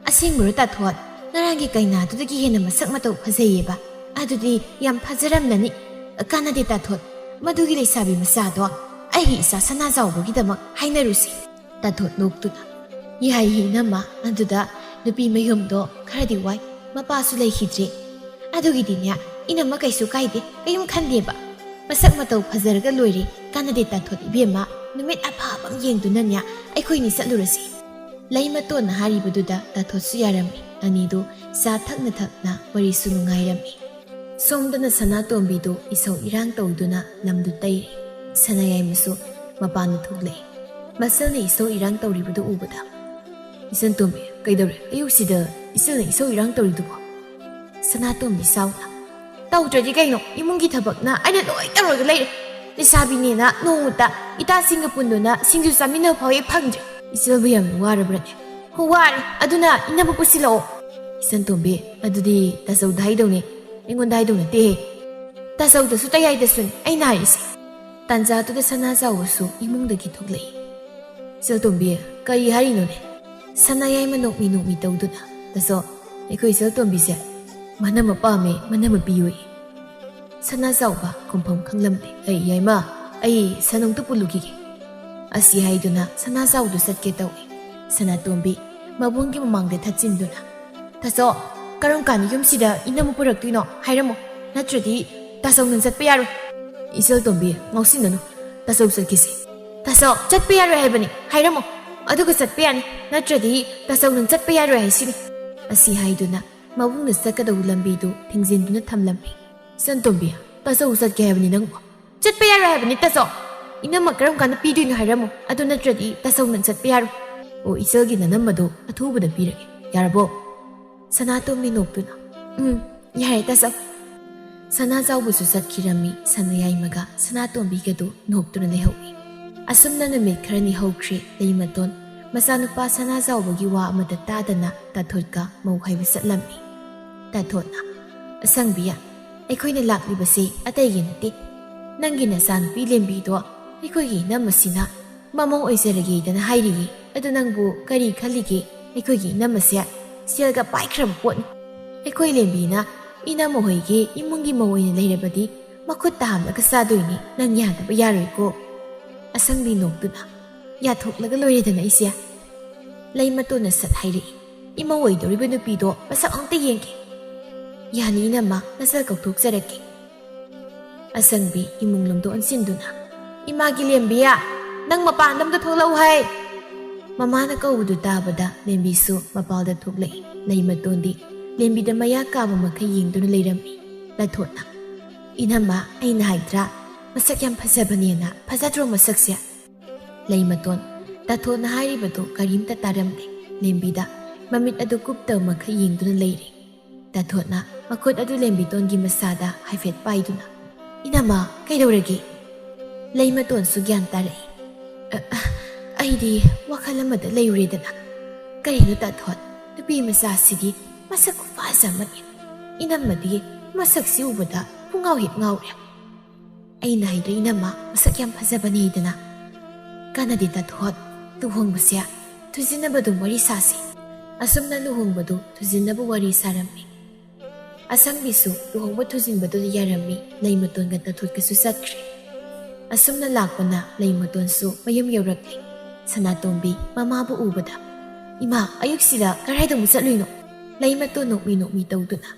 "ꯑꯁꯦꯡꯕꯔꯣ ꯇꯥꯊꯣꯠ? ꯉꯔꯥꯡꯒꯤ ꯀꯩꯅꯥꯗꯨꯗꯒꯤ ꯍꯦꯟꯅ ꯃꯁꯛ ꯃꯇꯧ ꯐꯖꯩꯌꯦꯕ? ꯑꯗꯨꯗꯤ ꯌꯥꯝ ꯐꯖꯔꯝꯂꯅꯤ꯫ ꯀꯥꯟꯅꯗꯦ ꯇꯥꯊꯣꯠ, ꯃꯗꯨꯒꯤ ꯂꯩꯁꯥꯕꯤ ꯃꯆꯥꯗꯣ ꯑꯩꯒꯤ ꯏꯆꯥ ꯁꯅꯥꯖꯥꯎꯕꯒꯤꯗꯃꯛ ꯍꯥꯏꯅꯔꯨꯁꯤ꯫" ꯇꯥꯊꯣꯠ ꯅꯣꯛꯇꯨꯅ, "ꯌꯥꯏꯌꯦ ꯏꯅꯝꯃ, ꯑꯗꯨꯗ ꯅꯨꯄꯤ ꯃꯌꯨꯝꯗꯣ ꯈꯔꯗꯤ ꯋꯥꯏ, ꯃꯄꯥꯁꯨ ꯂꯩꯈꯤꯗ꯭ꯔꯦ꯫ ꯑꯗꯨꯒꯤꯗꯤꯅꯦ, ꯏꯅꯝꯃ ꯀꯩꯁꯨ ꯀꯥꯏꯗꯦ, ꯀꯩꯝ ꯈꯟꯗꯦꯕ꯫ ꯃꯁꯛ ꯃꯇꯧ ꯐꯖꯔꯒ ꯂꯣꯏꯔꯦ, ꯀꯥꯟꯅꯗꯦ ꯇꯥꯊꯣꯠ ꯏꯕꯦꯝꯃ, ꯅꯨꯃꯤꯠ ꯑꯐꯕ ꯑꯃ ꯌꯦꯡꯗꯨꯅꯅꯦ ꯑꯩꯈꯣꯏꯅꯤ ꯆꯠꯂꯨꯔꯁꯤ꯫" ꯂꯩꯃꯇꯣꯟꯅ ꯍꯥꯏꯔꯤꯕꯗꯨꯗ ꯇꯥꯊꯣꯠꯁꯨ ꯌꯥꯔꯝꯃꯤ꯫ ꯑꯅꯤꯗꯨ ꯆꯥ ꯊꯛꯅ ꯊꯛꯅ ꯋꯥꯔꯤꯁꯨ ꯅꯨꯡꯉꯥꯏꯔꯝꯃꯤ꯫ ꯁꯣꯝꯗꯅ ꯁꯅꯥꯇꯣꯝꯕꯤꯗꯨ ꯏꯁꯧ ꯏꯔꯥꯡ ꯇꯧꯗꯨꯅ ꯂꯝꯗꯨ ꯇꯩꯔꯤ꯫ ꯁꯅꯥꯌꯥꯏꯃꯁꯨ ꯃꯄꯥꯟꯗ ꯊꯣꯛꯂꯛꯏ꯫ ꯃꯆꯜꯅ ꯏꯁꯧ ꯏꯔꯥꯡ ꯇꯧꯔꯤꯕꯗꯨ ꯎꯕꯗ, "ꯏꯆꯟꯇꯣꯝꯕꯤ, ꯀꯩꯗꯧꯔꯦ? ꯑꯌꯨꯛꯁꯤꯗ ꯏꯆꯜꯅ ꯏꯁꯧ ꯏꯔꯥꯡ ꯇꯧꯔꯤꯗꯨꯕꯣ?" ꯁꯅꯥꯇꯣꯝꯕꯤ ꯁꯥꯎꯅ, ꯇꯧꯗ꯭ꯔꯗꯤ ꯀꯩꯅꯣ? ꯏꯃꯨꯡꯒꯤ ꯊꯕꯛꯅ ꯑꯩꯅ ꯂꯣꯏ ꯇꯧꯔꯒ ꯂꯩꯔꯦ꯫ ꯂꯩꯁꯥꯕꯤꯅꯦꯅ ꯅꯣꯡꯃꯇ ꯏꯇꯥꯁꯤꯡꯒ ꯄꯨꯟꯗꯨꯅ ꯁꯤꯡꯖꯨ ꯆꯥꯃꯤꯟꯅꯕ ꯐꯥꯎ ꯍꯦꯛ ꯐꯪꯗ꯭ꯔꯦ꯫ ꯏꯆꯜꯕꯨ ꯌꯥꯝꯅ ꯋꯥꯔꯕ꯭ꯔꯅꯦ? ꯍꯣ, ꯋꯥꯔꯦ꯫ ꯑꯗꯨꯅ ꯏꯅꯝꯃ ꯄꯨꯁꯤꯜꯂꯛꯑꯣ꯫ ꯏꯆꯟꯇꯣꯝꯕꯤ, ꯑꯗꯨꯗꯤ ꯇꯥꯆꯧꯗ ꯍꯥꯏꯗꯧꯅꯦ, ꯑꯩꯉꯣꯟꯗ ꯍꯥꯏꯗꯧ ꯅꯠꯇꯦꯍꯦ꯫ ꯇꯥꯆꯧꯗꯁꯨ ꯇꯌꯥꯏꯗꯁꯨꯅꯤ ꯑꯩꯅ ꯍꯥꯏꯔꯤꯁꯦ꯫ ꯇꯥꯟꯖꯥꯗꯨꯗ ꯁꯅꯥꯖꯥꯎꯕꯁꯨ ꯏꯃꯨꯡꯗꯒꯤ ꯊꯣꯛꯂꯛꯏ꯫ ꯏꯆꯜꯇꯣꯝꯕꯤ, ꯀꯔꯤ ꯍꯥꯏꯔꯤꯅꯣꯅꯦ? ꯁꯅꯥꯌꯥꯏꯃ ꯅꯣꯛꯃꯤ ꯅꯣꯛꯃꯤ ꯇꯧꯗꯨꯅ, ꯇꯥꯆꯧ, ꯑꯩꯈꯣꯏ ꯏꯆꯜꯇꯣꯝꯕꯤꯁꯦ ꯃꯅꯝ ꯑꯃ ꯄꯥꯝꯃꯦ, ꯃꯅꯝ ꯑꯃ ꯄꯤꯌꯣꯌꯦ꯫ ꯁꯅꯥꯖꯥꯎꯕ ꯈꯨꯝꯐꯝ ꯈꯪꯂꯝꯗꯦ꯫ "ꯑꯩ ꯌꯥꯏꯃ, ꯑꯩ ꯁꯅꯨꯡꯇ ꯄꯨꯜꯂꯨꯈꯤꯒꯦ"꯫ ꯑꯁꯤ ꯍꯥꯏꯗꯨꯅ ꯁꯅꯥꯖꯥꯎꯗꯨ ꯆꯠꯀꯦ ꯇꯧꯏ꯫ ꯁꯅꯥꯇꯣꯝꯕꯤ ꯃꯕꯨꯡꯒꯤ ꯃꯃꯥꯡꯗ ꯊꯠꯆꯤꯟꯗꯨꯅ, "ꯇꯥꯆꯧ, ꯀꯔꯝ ꯀꯥꯟꯗ ꯌꯨꯝꯁꯤꯗ ꯏꯅꯝꯃ ꯄꯨꯔꯛꯇꯣꯏꯅꯣ? ꯍꯥꯏꯔꯝꯃꯣ, ꯅꯠꯇ꯭ꯔꯗꯤ ꯇꯥꯆꯧ ꯅꯪ ꯆꯠꯄ ꯌꯥꯔꯣꯏ"꯫ "ꯏꯆꯜꯇꯣꯝꯕꯤ, ꯉꯥꯎꯁꯤꯟꯅꯅꯨ, ꯇꯥꯆꯧ ꯆꯠꯈꯤꯁꯦ"꯫ "ꯇꯥꯆꯧ, ꯆꯠꯄ ꯌꯥꯔꯣꯏ ꯍꯥꯏꯕꯅꯤ, ꯍꯥꯏꯔꯝꯃꯣ, ꯑꯗꯨꯒ ꯆꯠꯄ ꯌꯥꯅꯤ, ꯅꯠꯇ꯭ꯔꯗꯤ ꯇꯥꯆꯧ ꯅꯪ ꯆꯠꯄ ꯌꯥꯔꯣꯏ ꯍꯥꯏꯁꯤꯅꯤ"꯫ ꯑꯁꯤ ꯍꯥꯏꯗꯨꯅ ꯃꯕꯨꯡꯅ ꯆꯠꯀꯗꯧꯕ ꯂꯝꯕꯤꯗꯨ ꯊꯤꯡꯖꯤꯟꯗꯨꯅ ꯊꯝꯂꯝꯃꯤ꯫ "ꯏꯆꯟꯇꯣꯝꯕꯤ, ꯇꯥꯆꯧ ꯆꯠꯀꯦ ꯍꯥꯏꯕꯅꯤ ꯅꯪꯕꯨ"꯫ "ꯆꯠꯄ ꯌꯥꯔꯣꯏ ꯍꯥꯏꯕꯅꯤ ꯇꯥꯆꯧ꯫ ꯏꯅꯝꯃ ꯀꯔꯝ ꯀꯥꯟꯗ ꯄꯤꯗꯣꯏꯅꯣ ꯍꯥꯏꯔꯝꯃꯣ, ꯑꯗꯨ ꯅꯠꯇ꯭ꯔꯗꯤ ꯇꯥꯆꯧ ꯅꯪ ꯆꯠꯄ ꯌꯥꯔꯣꯏ"꯫ "ꯑꯣ, ꯏꯆꯜꯒꯤ ꯅꯅꯝꯃꯗꯣ ꯑꯊꯨꯕꯗ ꯄꯤꯔꯒꯦ, ꯌꯥꯔꯕꯣ?" ꯁꯅꯥꯇꯣꯝꯕꯤ ꯅꯣꯛꯇꯨꯅ, "ꯎꯝ, ꯌꯥꯔꯦ ꯇꯥꯆꯧ"꯫ ꯁꯅꯥꯖꯥꯎꯕꯁꯨ ꯆꯠꯈꯤꯔꯝꯃꯤ꯫ ꯁꯅꯥꯌꯥꯏꯃꯒ ꯁꯅꯥꯇꯣꯝꯕꯤꯒꯗꯨ ꯅꯣꯛꯇꯨꯅ ꯂꯩꯍꯧꯏ꯫ ꯑꯁꯨꯝꯅ ꯅꯨꯃꯤꯠ ꯈꯔꯅꯤ ꯍꯧꯈ꯭ꯔꯦ꯫ ꯂꯩꯃꯇꯣꯟ ꯃꯆꯥꯅꯨꯄꯥ ꯁꯅꯥꯖꯥꯎꯕꯒꯤ ꯋꯥ ꯑꯃꯠꯇ ꯇꯥꯗꯅ ꯇꯥꯊꯣꯠꯀ ꯃꯧ ꯍꯥꯏꯕ ꯆꯠꯂꯝꯃꯤ꯫ ꯇꯥꯊꯣꯠꯅ, "ꯑꯁꯪꯕꯤ, ꯑꯩꯈꯣꯏꯅ ꯂꯥꯛꯂꯤꯕꯁꯤ ꯑꯇꯩꯒꯤ ꯅꯠꯇꯦ, ꯅꯪꯒꯤ ꯅꯆꯥꯅꯨꯄꯤ ꯂꯦꯝꯕꯤꯗꯣ ꯑꯩꯈꯣꯏꯒꯤ ꯏꯅꯝꯃꯁꯤꯅ ꯃꯃꯧ ꯑꯣꯏꯖꯔꯒꯦꯗꯅ ꯍꯥꯏꯔꯤꯌꯦ꯫ ꯑꯗꯨ ꯅꯪꯕꯨ ꯀꯔꯤ ꯈꯜꯂꯤꯒꯦ? ꯑꯩꯈꯣꯏꯒꯤ ꯏꯅꯝꯃꯁꯦ ꯁꯦꯜꯒ ꯄꯥꯏꯈ꯭ꯔꯕ ꯄꯣꯠꯅꯤ꯫ ꯑꯩꯈꯣꯏ ꯂꯦꯝꯕꯤꯅ ꯏꯅꯝꯃ ꯍꯣꯏꯒꯤ ꯏꯃꯨꯡꯒꯤ ꯃꯧ ꯑꯣꯏꯅ ꯂꯩꯔꯕꯗꯤ ꯃꯈꯨꯠ ꯇꯥ ꯍꯥꯝꯂꯒ ꯆꯥꯗꯣꯏꯅꯤ, ꯅꯪ ꯌꯥꯗꯕ ꯌꯥꯔꯣꯏꯀꯣ"꯫ ꯑꯁꯪꯕꯤ ꯅꯣꯛꯇꯨꯅ, "ꯌꯥꯊꯣꯛꯂꯒ ꯂꯣꯏꯔꯦꯗꯅ ꯑꯩꯁꯦ"꯫ ꯂꯩꯃꯇꯣꯟꯅ ꯁꯠ ꯍꯥꯏꯔꯛꯏ, "ꯏꯃꯧ ꯑꯣꯏꯗꯧꯔꯤꯕ ꯅꯨꯄꯤꯗꯣ ꯃꯁꯛ ꯑꯝꯇ ꯌꯦꯡꯒꯦ"꯫ "ꯌꯥꯅꯤ ꯏꯅꯝꯃ, ꯅꯁꯛ ꯀꯧꯊꯣꯛꯆꯔꯛꯀꯦ"꯫ ꯑꯁꯪꯕꯤ ꯏꯃꯨꯡ ꯂꯣꯝꯗ ꯑꯣꯟꯁꯤꯟꯗꯨꯅ, "ꯏꯃꯥꯒꯤ ꯂꯦꯝꯕꯤ, ꯅꯪ ꯃꯄꯥꯟꯗ ꯑꯝꯇ ꯊꯣꯛꯂꯛꯎ ꯍꯥꯏ"꯫ ꯃꯃꯥꯅ ꯀꯧꯕꯗꯨ ꯇꯥꯕꯗ ꯂꯦꯝꯕꯤꯁꯨ ꯃꯄꯥꯜꯗ ꯊꯣꯛꯂꯛꯏ꯫ ꯂꯩꯃꯇꯣꯟꯗꯤ ꯂꯦꯝꯕꯤꯗ ꯃꯌꯥ ꯀꯥꯕ ꯃꯈꯩ ꯌꯦꯡꯗꯨꯅ ꯂꯩꯔꯝꯃꯤ꯫ ꯇꯥꯊꯣꯠꯅ, "ꯏꯅꯝꯃ, ꯑꯩꯅ ꯍꯥꯏꯗ꯭ꯔꯥ, ꯃꯁꯛ ꯌꯥꯝ ꯐꯖꯕꯅꯦꯅ꯫ ꯐꯖꯗ꯭ꯔꯣ ꯃꯁꯛꯁꯦ?" ꯂꯩꯃꯇꯣꯟ ꯇꯥꯊꯣꯠꯅ ꯍꯥꯏꯔꯤꯕꯗꯨ ꯀꯔꯤꯝꯇ ꯇꯥꯔꯝꯗꯦ꯫ ꯂꯦꯝꯕꯤꯗ ꯃꯃꯤꯠ ꯑꯗꯨ ꯀꯨꯞꯇꯕ ꯃꯈꯩ ꯌꯦꯡꯗꯨꯅ ꯂꯩꯔꯤ꯫ ꯇꯥꯊꯣꯠꯅ, ꯃꯈꯨꯠ ꯑꯗꯨ ꯂꯦꯝꯕꯤꯇꯣꯟꯒꯤ ꯃꯁꯥꯗ ꯍꯥꯏꯐꯦꯠ ꯄꯥꯏꯗꯨꯅ, "ꯏꯅꯝꯃ, ꯀꯩꯗꯧꯔꯒꯦ?" ꯂꯩꯃꯇꯣꯟꯁꯨ ꯒ꯭ꯌꯥꯟ ꯇꯥꯔꯛꯏ꯫ "ꯑ, ꯑ, ꯑꯩꯗꯤ ꯋꯥꯈꯜ ꯑꯃꯗ ꯂꯩꯔꯨꯔꯦꯗꯅ꯫ ꯀꯔꯤꯅꯣ ꯇꯥꯊꯣꯠ, ꯅꯨꯄꯤ ꯃꯆꯥꯁꯤꯗꯤ ꯃꯁꯛ ꯈꯨꯐꯖ ꯑꯃꯅꯤ꯫ ꯏꯅꯝꯃꯗꯤ ꯃꯁꯛꯁꯤ ꯎꯕꯗ ꯄꯨꯡꯉꯥꯎ ꯍꯦꯛ ꯉꯥꯎꯔꯦ꯫ ꯑꯩꯅ ꯍꯥꯏꯗ꯭ꯔ ꯏꯅꯝꯃ ꯃꯁꯛ ꯌꯥꯝ ꯐꯖꯕꯅꯦꯗꯅ?" "ꯀꯥꯟꯅꯗꯦ ꯇꯥꯊꯣꯠ, ꯂꯨꯍꯣꯡꯕꯁꯦ ꯊꯨꯖꯤꯟꯅꯕ ꯑꯗꯨꯝ ꯋꯥꯔꯤ ꯁꯥꯁꯤ꯫" ꯑꯁꯨꯝꯅ ꯂꯨꯍꯣꯡꯕꯗꯨ ꯊꯨꯖꯤꯟꯅꯕ ꯋꯥꯔꯤ ꯁꯥꯔꯝꯃꯤ꯫ ꯑꯁꯪꯕꯤꯁꯨ ꯂꯨꯍꯣꯡꯕ ꯊꯨꯖꯤꯟꯕꯗꯨꯗ ꯌꯥꯔꯝꯃꯤ, ꯂꯩꯃꯇꯣꯟꯒ ꯇꯥꯊꯣꯠꯀꯁꯨ ꯆꯠꯈ꯭ꯔꯦ꯫ ꯑꯁꯨꯝꯅ ꯂꯥꯛꯄꯅ ꯂꯩꯃꯇꯣꯟꯁꯨ ꯃꯌꯨꯝ ꯌꯧꯔꯛꯂꯦ꯫ ꯁꯅꯥꯇꯣꯝꯕꯤ ꯃꯃꯥꯕꯨ ꯎꯕꯗ, "ꯏꯃꯥ, ꯑꯌꯨꯛꯁꯤꯗ ꯀꯔꯥꯏꯗ ꯑꯃꯨꯛ ꯆꯠꯂꯨꯏꯅꯣ?" ꯂꯩꯃꯇꯣꯟ ꯅꯣꯛꯃꯤ ꯅꯣꯛꯃꯤ ꯇꯧꯗꯨꯅ,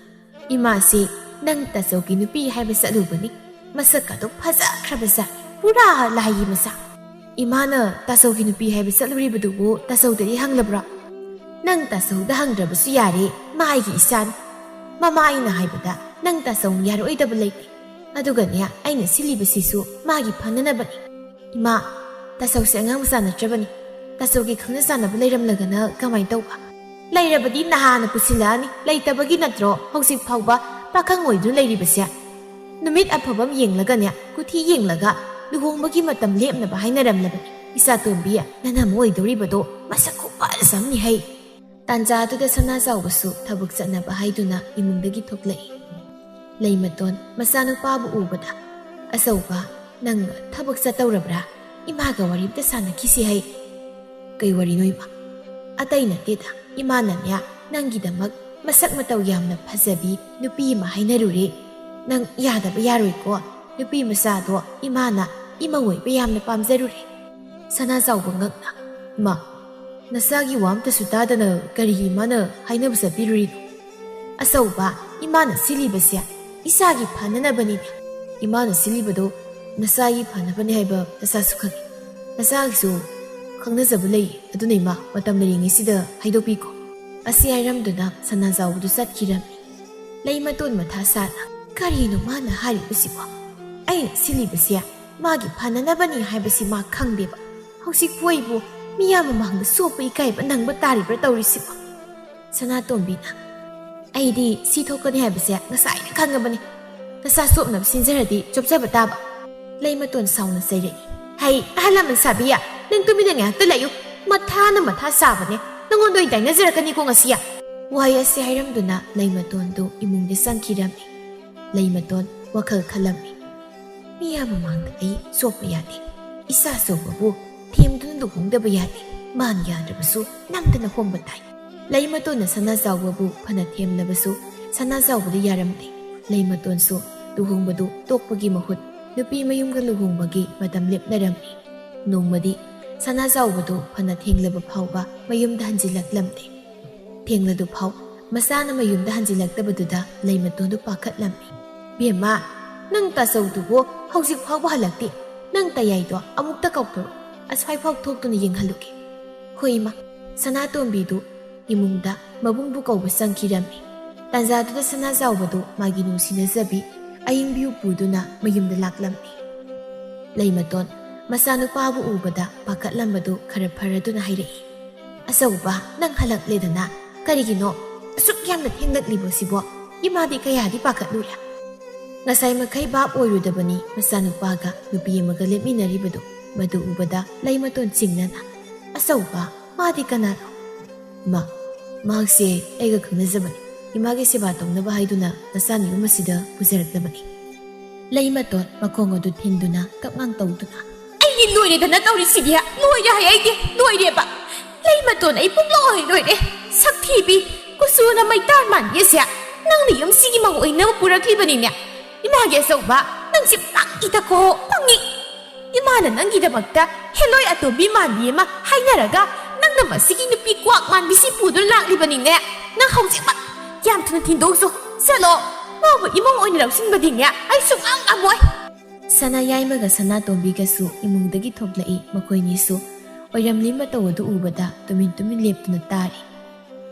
"ꯏꯃꯥꯁꯤ ꯅꯪ ꯇꯥꯆꯧꯒꯤ ꯅꯨꯄꯤ ꯍꯥꯏꯕ ꯆꯠꯂꯨꯕꯅꯤ꯫ ꯃꯁꯛ ꯑꯗꯨ ꯐꯖꯈ꯭ꯔꯕꯖꯥꯠ, ꯄꯨꯔꯥ ꯂꯥꯏꯒꯤ ꯃꯆꯥ꯫ ꯏꯃꯥꯅ ꯇꯥꯆꯧꯒꯤ ꯅꯨꯄꯤ ꯍꯥꯏꯕ ꯆꯠꯂꯨꯔꯤꯕꯗꯨꯕꯨ ꯇꯥꯆꯧꯗꯗꯤ ꯍꯪꯂꯕ꯭ꯔꯣ?" "ꯅꯪ ꯇꯥꯆꯧꯗ ꯍꯪꯗ꯭ꯔꯕꯁꯨ ꯌꯥꯔꯦ, ꯃꯥ ꯑꯩꯒꯤ ꯏꯆꯥꯅꯤ꯫ ꯃꯃꯥ ꯑꯩꯅ ꯍꯥꯏꯕꯗ ꯅꯪ ꯇꯥꯆꯧ ꯌꯥꯔꯛꯑꯣꯏꯗꯕ ꯂꯩꯇꯦ꯫ ꯑꯗꯨꯒꯅꯦ, ꯑꯩꯅ ꯁꯤꯜꯂꯤꯕꯁꯤꯁꯨ ꯃꯥꯒꯤ ꯐꯅꯅꯕꯅꯤ꯫ ꯏꯃꯥ, ꯇꯥꯆꯧꯁꯦ ꯑꯉꯥꯡ ꯃꯆꯥ ꯅꯠꯇ꯭ꯔꯕꯅꯤ꯫ ꯇꯥꯆꯧꯒꯤ ꯈꯪꯅ ꯆꯥꯟꯅꯕ ꯂꯩꯔꯝꯂꯒꯅ ꯀꯃꯥꯏꯅ ꯇꯧꯕ? ꯂꯩꯔꯕꯗꯤ ꯅꯍꯥꯟꯅ ꯄꯨꯁꯤꯜꯂꯛꯑꯅꯤ, ꯂꯩꯇꯕꯒꯤ ꯅꯠꯇ꯭ꯔꯣ ꯍꯧꯖꯤꯛ ꯐꯥꯎꯕ ꯄꯥꯈꯪ ꯑꯣꯏꯗꯨꯅ ꯂꯩꯔꯤꯕꯁꯦ? ꯅꯨꯃꯤꯠ ꯑꯐꯕ ꯑꯃ ꯌꯦꯡꯂꯒꯅꯦ, ꯀꯨꯊꯤ ꯌꯦꯡꯂꯒ ꯂꯨꯍꯣꯡꯕꯒꯤ ꯃꯇꯝ ꯂꯦꯞꯅꯕ ꯍꯥꯏꯅꯔꯝꯂꯕꯅꯤ꯫ ꯏꯆꯥꯇꯣꯝꯕꯤ, ꯅꯅꯝ ꯑꯣꯏꯗꯧꯔꯤꯕꯗꯣ ꯃꯁꯛ ꯈꯨꯐꯖ ꯑꯃꯅꯤ ꯍꯩ!" ꯇꯥꯟꯖꯥꯗꯨꯗ ꯁꯅꯥꯖꯥꯎꯕꯁꯨ ꯊꯕꯛ ꯆꯠꯅꯕ ꯍꯥꯏꯗꯨꯅ ꯏꯃꯨꯡꯗꯒꯤ ꯊꯣꯛꯂꯛꯏ꯫ ꯂꯩꯃꯇꯣꯟ ꯃꯆꯥꯅꯨꯄꯥꯕꯨ ꯎꯕꯗ, "ꯑꯆꯧꯕ, ꯅꯪ ꯊꯕꯛ ꯆꯠꯇꯧꯔꯕ꯭ꯔꯥ? ꯏꯃꯥꯒ ꯋꯥꯔꯤ ꯑꯝꯇ ꯁꯥꯟꯅꯈꯤꯁꯤ ꯍꯩ꯫" "ꯀꯩ ꯋꯥꯔꯤꯅꯣ ꯏꯃꯥ?" "ꯑꯇꯩ ꯅꯠꯇꯦꯗ, ꯏꯃꯥꯅꯅꯦ, ꯅꯪꯒꯤꯗꯃꯛ ꯃꯁꯛ ꯃꯇꯧ ꯌꯥꯝꯅ ꯐꯖꯕꯤ ꯅꯨꯄꯤ ꯑꯃ ꯍꯥꯏꯅꯔꯨꯔꯦ꯫ ꯅꯪ ꯌꯥꯗꯕ ꯌꯥꯔꯣꯏꯀꯣ, ꯅꯨꯄꯤ ꯃꯆꯥꯗꯣ ꯏꯃꯥꯅ ꯏꯃꯧ ꯑꯣꯏꯕ ꯌꯥꯝꯅ ꯄꯥꯝꯖꯔꯨꯔꯦ꯫" ꯁꯅꯥꯖꯥꯎꯕ ꯉꯛꯅ, "ꯏꯃꯥ, ꯅꯆꯥꯒꯤ ꯋꯥ ꯑꯝꯇꯁꯨ ꯇꯥꯗꯅ ꯀꯔꯤꯒꯤ ꯏꯃꯥꯅ ꯍꯥꯏꯅꯕ ꯆꯠꯄꯤꯔꯨꯔꯤꯅꯣ?" "ꯑꯆꯧꯕ, ꯏꯃꯥꯅ ꯁꯤꯜꯂꯤꯕꯁꯦ ꯏꯆꯥꯒꯤ ꯐꯅꯅꯕꯅꯤꯅꯦ꯫" "ꯏꯃꯥꯅ ꯁꯤꯜꯂꯤꯕꯗꯣ ꯅꯆꯥꯒꯤ ꯐꯅꯕꯅꯤ ꯍꯥꯏꯕ ꯅꯆꯥꯁꯨ ꯈꯪꯉꯤ꯫ ꯅꯆꯥꯒꯤꯁꯨ ꯈꯪꯅꯖꯕ ꯂꯩ꯫ ꯑꯗꯨꯅ ꯏꯃꯥ, ꯃꯇꯝ ꯂꯩꯔꯤꯉꯩꯁꯤꯗ ꯍꯥꯏꯗꯣꯛꯄꯤꯈꯣ꯫" ꯑꯁꯤ ꯍꯥꯏꯔꯝꯗꯨꯅ ꯁꯅꯥꯖꯥꯎꯕꯗꯨ ꯆꯠꯈꯤꯔꯝꯃꯤ꯫ ꯂꯩꯃꯇꯣꯟ ꯃꯊꯥ ꯁꯥꯅ, "ꯀꯔꯤꯅꯣ ꯃꯥꯅ ꯍꯥꯏꯔꯤꯕꯁꯤꯕꯣ? ꯑꯩꯅ ꯁꯤꯜꯂꯤꯕꯁꯦ ꯃꯥꯒꯤ ꯐꯅꯅꯕꯅꯤ ꯍꯥꯏꯕꯁꯤ ꯃꯥ ꯈꯪꯗꯦꯕ꯫ ꯍꯧꯖꯤꯛꯄꯨ ꯑꯩꯕꯨ ꯃꯤꯌꯥꯝ ꯃꯃꯥꯡꯗ ꯆꯣꯞꯄ ꯏꯀꯥꯏꯕ ꯅꯪꯕ ꯇꯥꯔꯤꯕ꯭ꯔꯥ ꯇꯧꯔꯤꯁꯤꯕꯣ?" ꯁꯅꯥꯇꯣꯝꯕꯤꯅ, "ꯑꯩꯗꯤ ꯁꯤ ꯊꯣꯛꯀꯅꯤ ꯍꯥꯏꯕꯁꯦ ꯉꯁꯥꯏꯅ ꯈꯪꯉꯕꯅꯤ꯫ ꯅꯁꯥ ꯆꯣꯞꯅꯕ ꯁꯤꯟꯖꯔꯗꯤ ꯆꯣꯞꯆꯕ ꯇꯥꯕ꯫" ꯂꯩꯃꯇꯣꯟ ꯁꯥꯎꯅ ꯆꯩꯔꯛꯏ꯫ "ꯍꯩ, ꯑꯍꯜ ꯂꯃꯟ ꯁꯥꯕꯤ, ꯅꯪ ꯇꯨꯃꯤꯟꯅ ꯉꯥꯏꯍꯥꯛꯇ ꯂꯩꯌꯨ꯫ ꯃꯊꯥꯅ ꯃꯊꯥ ꯁꯥꯕꯅꯦ꯫ ꯅꯪꯉꯣꯟꯗ ꯑꯣꯏꯅ ꯇꯥꯏꯅꯖꯔꯛꯀꯅꯤꯀꯣ ꯉꯁꯤ꯫" ꯋꯥꯍꯩ ꯑꯁꯤ ꯍꯥꯏꯔꯝꯗꯨꯅ ꯂꯩꯃꯇꯣꯟꯗꯨ ꯏꯃꯨꯡꯗ ꯆꯪꯈꯤꯔꯝꯃꯤ꯫ ꯂꯩꯃꯇꯣꯟ ꯋꯥꯈꯜ ꯈꯜꯂꯝꯃꯤ꯫ "ꯃꯤꯌꯥꯝ ꯃꯃꯥꯡꯗ ꯑꯩ ꯆꯣꯞꯄ ꯌꯥꯗꯦ꯫ ꯏꯆꯥ ꯑꯆꯧꯕꯕꯨ ꯊꯦꯝꯗꯨꯅ ꯂꯨꯍꯣꯡꯗꯕ ꯌꯥꯗꯦ꯫ ꯃꯥꯅ ꯌꯥꯗ꯭ꯔꯕꯁꯨ ꯅꯝꯗꯅ ꯍꯣꯡꯕ ꯇꯥꯏ꯫" ꯂꯩꯃꯇꯣꯟꯅ ꯁꯅꯥꯖꯥꯎꯕꯕꯨ ꯐꯅ ꯊꯦꯝꯂꯕꯁꯨ ꯁꯅꯥꯖꯥꯎꯕꯗ ꯌꯥꯔꯝꯗꯦ꯫ ꯂꯩꯃꯇꯣꯟꯁꯨ ꯂꯨꯍꯣꯡꯕꯗꯨ ꯇꯣꯛꯄꯒꯤ ꯃꯍꯨꯠ ꯅꯨꯄꯤ ꯃꯌꯨꯝꯒ ꯂꯨꯍꯣꯡꯕꯒꯤ ꯃꯇꯝ ꯂꯦꯞꯅꯔꯝꯃꯤ꯫ ꯅꯣꯡꯃꯗꯤ ꯁꯅꯥꯖꯥꯎꯕꯗꯨ ꯐꯅ ꯊꯦꯡꯂꯕ ꯐꯥꯎꯕ ꯃꯌꯨꯝꯗ ꯍꯟꯖꯤꯜꯂꯛꯂꯝꯗꯦ꯫ ꯊꯦꯡꯂꯗꯨ ꯐꯥꯎ ꯃꯆꯥꯅ ꯃꯌꯨꯝꯗ ꯍꯟꯖꯤꯜꯂꯛꯇꯕꯗꯨꯗ ꯂꯩꯃꯇꯣꯟꯗꯨ ꯄꯥꯈꯠꯂꯝꯃꯤ꯫ "ꯕꯦꯝꯃ, ꯅꯪ ꯇꯥꯆꯧꯗꯨꯕꯨ ꯍꯧꯖꯤꯛ ꯐꯥꯎꯕ ꯍꯜꯂꯛꯇꯦ꯫ ꯅꯪ ꯇꯌꯥꯏꯗꯣ ꯑꯃꯨꯛꯇ ꯀꯧꯊꯣꯔꯛꯎ꯫ ꯑꯁ꯭ꯋꯥꯏꯐꯥꯎ ꯊꯣꯛꯇꯨꯅ ꯌꯦꯡꯍꯜꯂꯨꯒꯦ꯫" ꯍꯣꯏ ꯏꯃꯥ꯫ ꯁꯅꯥꯇꯣꯝꯕꯤꯗꯨ ꯏꯃꯨꯡꯗ ꯃꯕꯨꯡꯕꯨ ꯀꯧꯕ ꯆꯪꯈꯤꯔꯝꯃꯤ꯫ ꯇꯥꯟꯖꯥꯗꯨꯗ ꯁꯅꯥꯖꯥꯎꯕꯗꯨ ꯃꯥꯒꯤ ꯅꯨꯡꯁꯤꯅꯖꯕꯤ ꯑꯌꯤꯡꯕꯤꯕꯨ ꯄꯨꯗꯨꯅ ꯃꯌꯨꯝꯗ ꯂꯥꯛꯂꯝꯃꯤ꯫ ꯂꯩꯃꯇꯣꯟ ꯃꯆꯥꯅꯨꯄꯥꯕꯨ ꯎꯕꯗ ꯄꯥꯈꯠꯂꯝꯕꯗꯨ ꯈꯔ ꯐꯔꯗꯨꯅ ꯍꯥꯏꯔꯛꯏ, "ꯑꯆꯧꯕ, ꯅꯪ ꯍꯜꯂꯛꯂꯦꯗꯅ꯫ ꯀꯔꯤꯒꯤꯅꯣ ꯑꯁꯨꯛ ꯌꯥꯝꯅ ꯊꯦꯡꯂꯛꯂꯤꯕꯁꯤꯕꯣ? ꯏꯃꯥꯗꯤ ꯀꯌꯥꯗꯤ ꯄꯥꯈꯠꯂꯨꯔꯦ꯫" ꯉꯁꯥꯏ ꯃꯈꯩ ꯚꯥꯞ ꯑꯣꯏꯔꯨꯗꯕꯅꯤ ꯃꯆꯥꯅꯨꯄꯥꯒ ꯅꯨꯄꯤ ꯑꯃꯒ ꯂꯦꯞꯃꯤꯟꯅꯔꯤꯕꯗꯨ꯫ ꯃꯗꯨ ꯎꯕꯗ ꯂꯩꯃꯇꯣꯟ ꯆꯤꯡꯅꯅ, "ꯑꯆꯧꯕ, ꯃꯥꯗꯤ ꯀꯅꯥꯅꯣ?" "ꯏꯃꯥ, ꯃꯍꯥꯛꯁꯦ ꯑꯩꯒ ꯈꯪꯅꯖꯕꯅꯤ꯫ ꯏꯃꯥꯒꯤ ꯁꯦꯕꯥ ꯇꯧꯅꯕ ꯍꯥꯏꯗꯨꯅ ꯅꯆꯥꯅꯤꯌꯨꯝ ꯑꯁꯤꯗ ꯄꯨꯖꯔꯛꯂꯕꯅꯤ꯫" ꯂꯩꯃꯇꯣꯟ ꯃꯈꯣꯡ ꯑꯗꯨ ꯊꯤꯟꯗꯨꯅ ꯀꯞꯉꯥꯡ ꯇꯧꯗꯨꯅ, "ꯑꯩꯗꯤ ꯂꯣꯏꯔꯦꯗꯅ ꯇꯧꯔꯤꯁꯤꯗꯤ, ꯂꯣꯏꯔꯦ ꯍꯥꯏ ꯑꯩꯗꯤ, ꯂꯣꯏꯔꯦꯕ꯫ ꯂꯩꯃꯇꯣꯟ ꯑꯩ ꯄꯨꯡꯂꯣꯏ ꯂꯣꯏꯔꯦ꯫ ꯁꯛꯊꯤꯕꯤ, ꯀꯨꯆꯨꯅ ꯃꯩꯇꯥꯟ ꯃꯥꯟꯕꯤ ꯑꯁꯦ ꯅꯪꯅ ꯌꯨꯝꯁꯤꯒꯤ ꯃꯧ ꯑꯣꯏꯅꯕ ꯄꯨꯔꯛꯂꯤꯕꯅꯤꯅꯦ꯫ ꯏꯃꯥꯒꯤ ꯑꯆꯧꯕ, ꯅꯪꯁꯤ ꯄꯪꯉꯤꯗꯀꯣ, ꯄꯪꯉꯤ꯫ ꯏꯃꯥꯅ ꯅꯪꯒꯤꯗꯃꯛꯇ ꯍꯦꯂꯣꯏ ꯑꯇꯣꯝꯕꯤ ꯃꯥꯟꯕꯤ ꯑꯃ ꯍꯥꯏꯅꯔꯒ ꯅꯪꯅ ꯃꯁꯤꯒꯤ ꯅꯨꯄꯤ ꯀ꯭ꯋꯥꯛ ꯃꯥꯟꯕꯤꯁꯤ ꯄꯨꯗꯨꯅ ꯂꯥꯛꯂꯤꯕꯅꯤꯅꯦ꯫ ꯅꯪ ꯍꯧꯖꯤꯛꯃꯛ ꯌꯥꯝ ꯊꯨꯅ ꯊꯤꯟꯗꯣꯛꯎꯆꯣ꯫ ꯆꯠꯂꯣ꯫ ꯃꯥꯕꯨ ꯏꯃꯧ ꯑꯣꯏꯅ ꯂꯧꯁꯤꯟꯕꯗꯤꯅꯦ ꯑꯩ ꯁꯨꯡꯉꯝ ꯉꯝꯃꯣꯏ꯫" ꯁꯅꯥꯌꯥꯏꯃꯒ ꯁꯅꯥꯇꯣꯝꯕꯤꯒꯁꯨ ꯏꯃꯨꯡꯗꯒꯤ ꯊꯣꯛꯂꯛꯏ꯫ ꯃꯈꯣꯏꯅꯤꯁꯨ ꯑꯣꯏꯔꯝꯂꯤ ꯃꯇꯧ ꯑꯗꯨ ꯎꯕꯗ ꯇꯨꯃꯤꯟ ꯇꯨꯃꯤꯟ ꯂꯦꯞꯇꯨꯅ ꯇꯥꯔꯤ꯫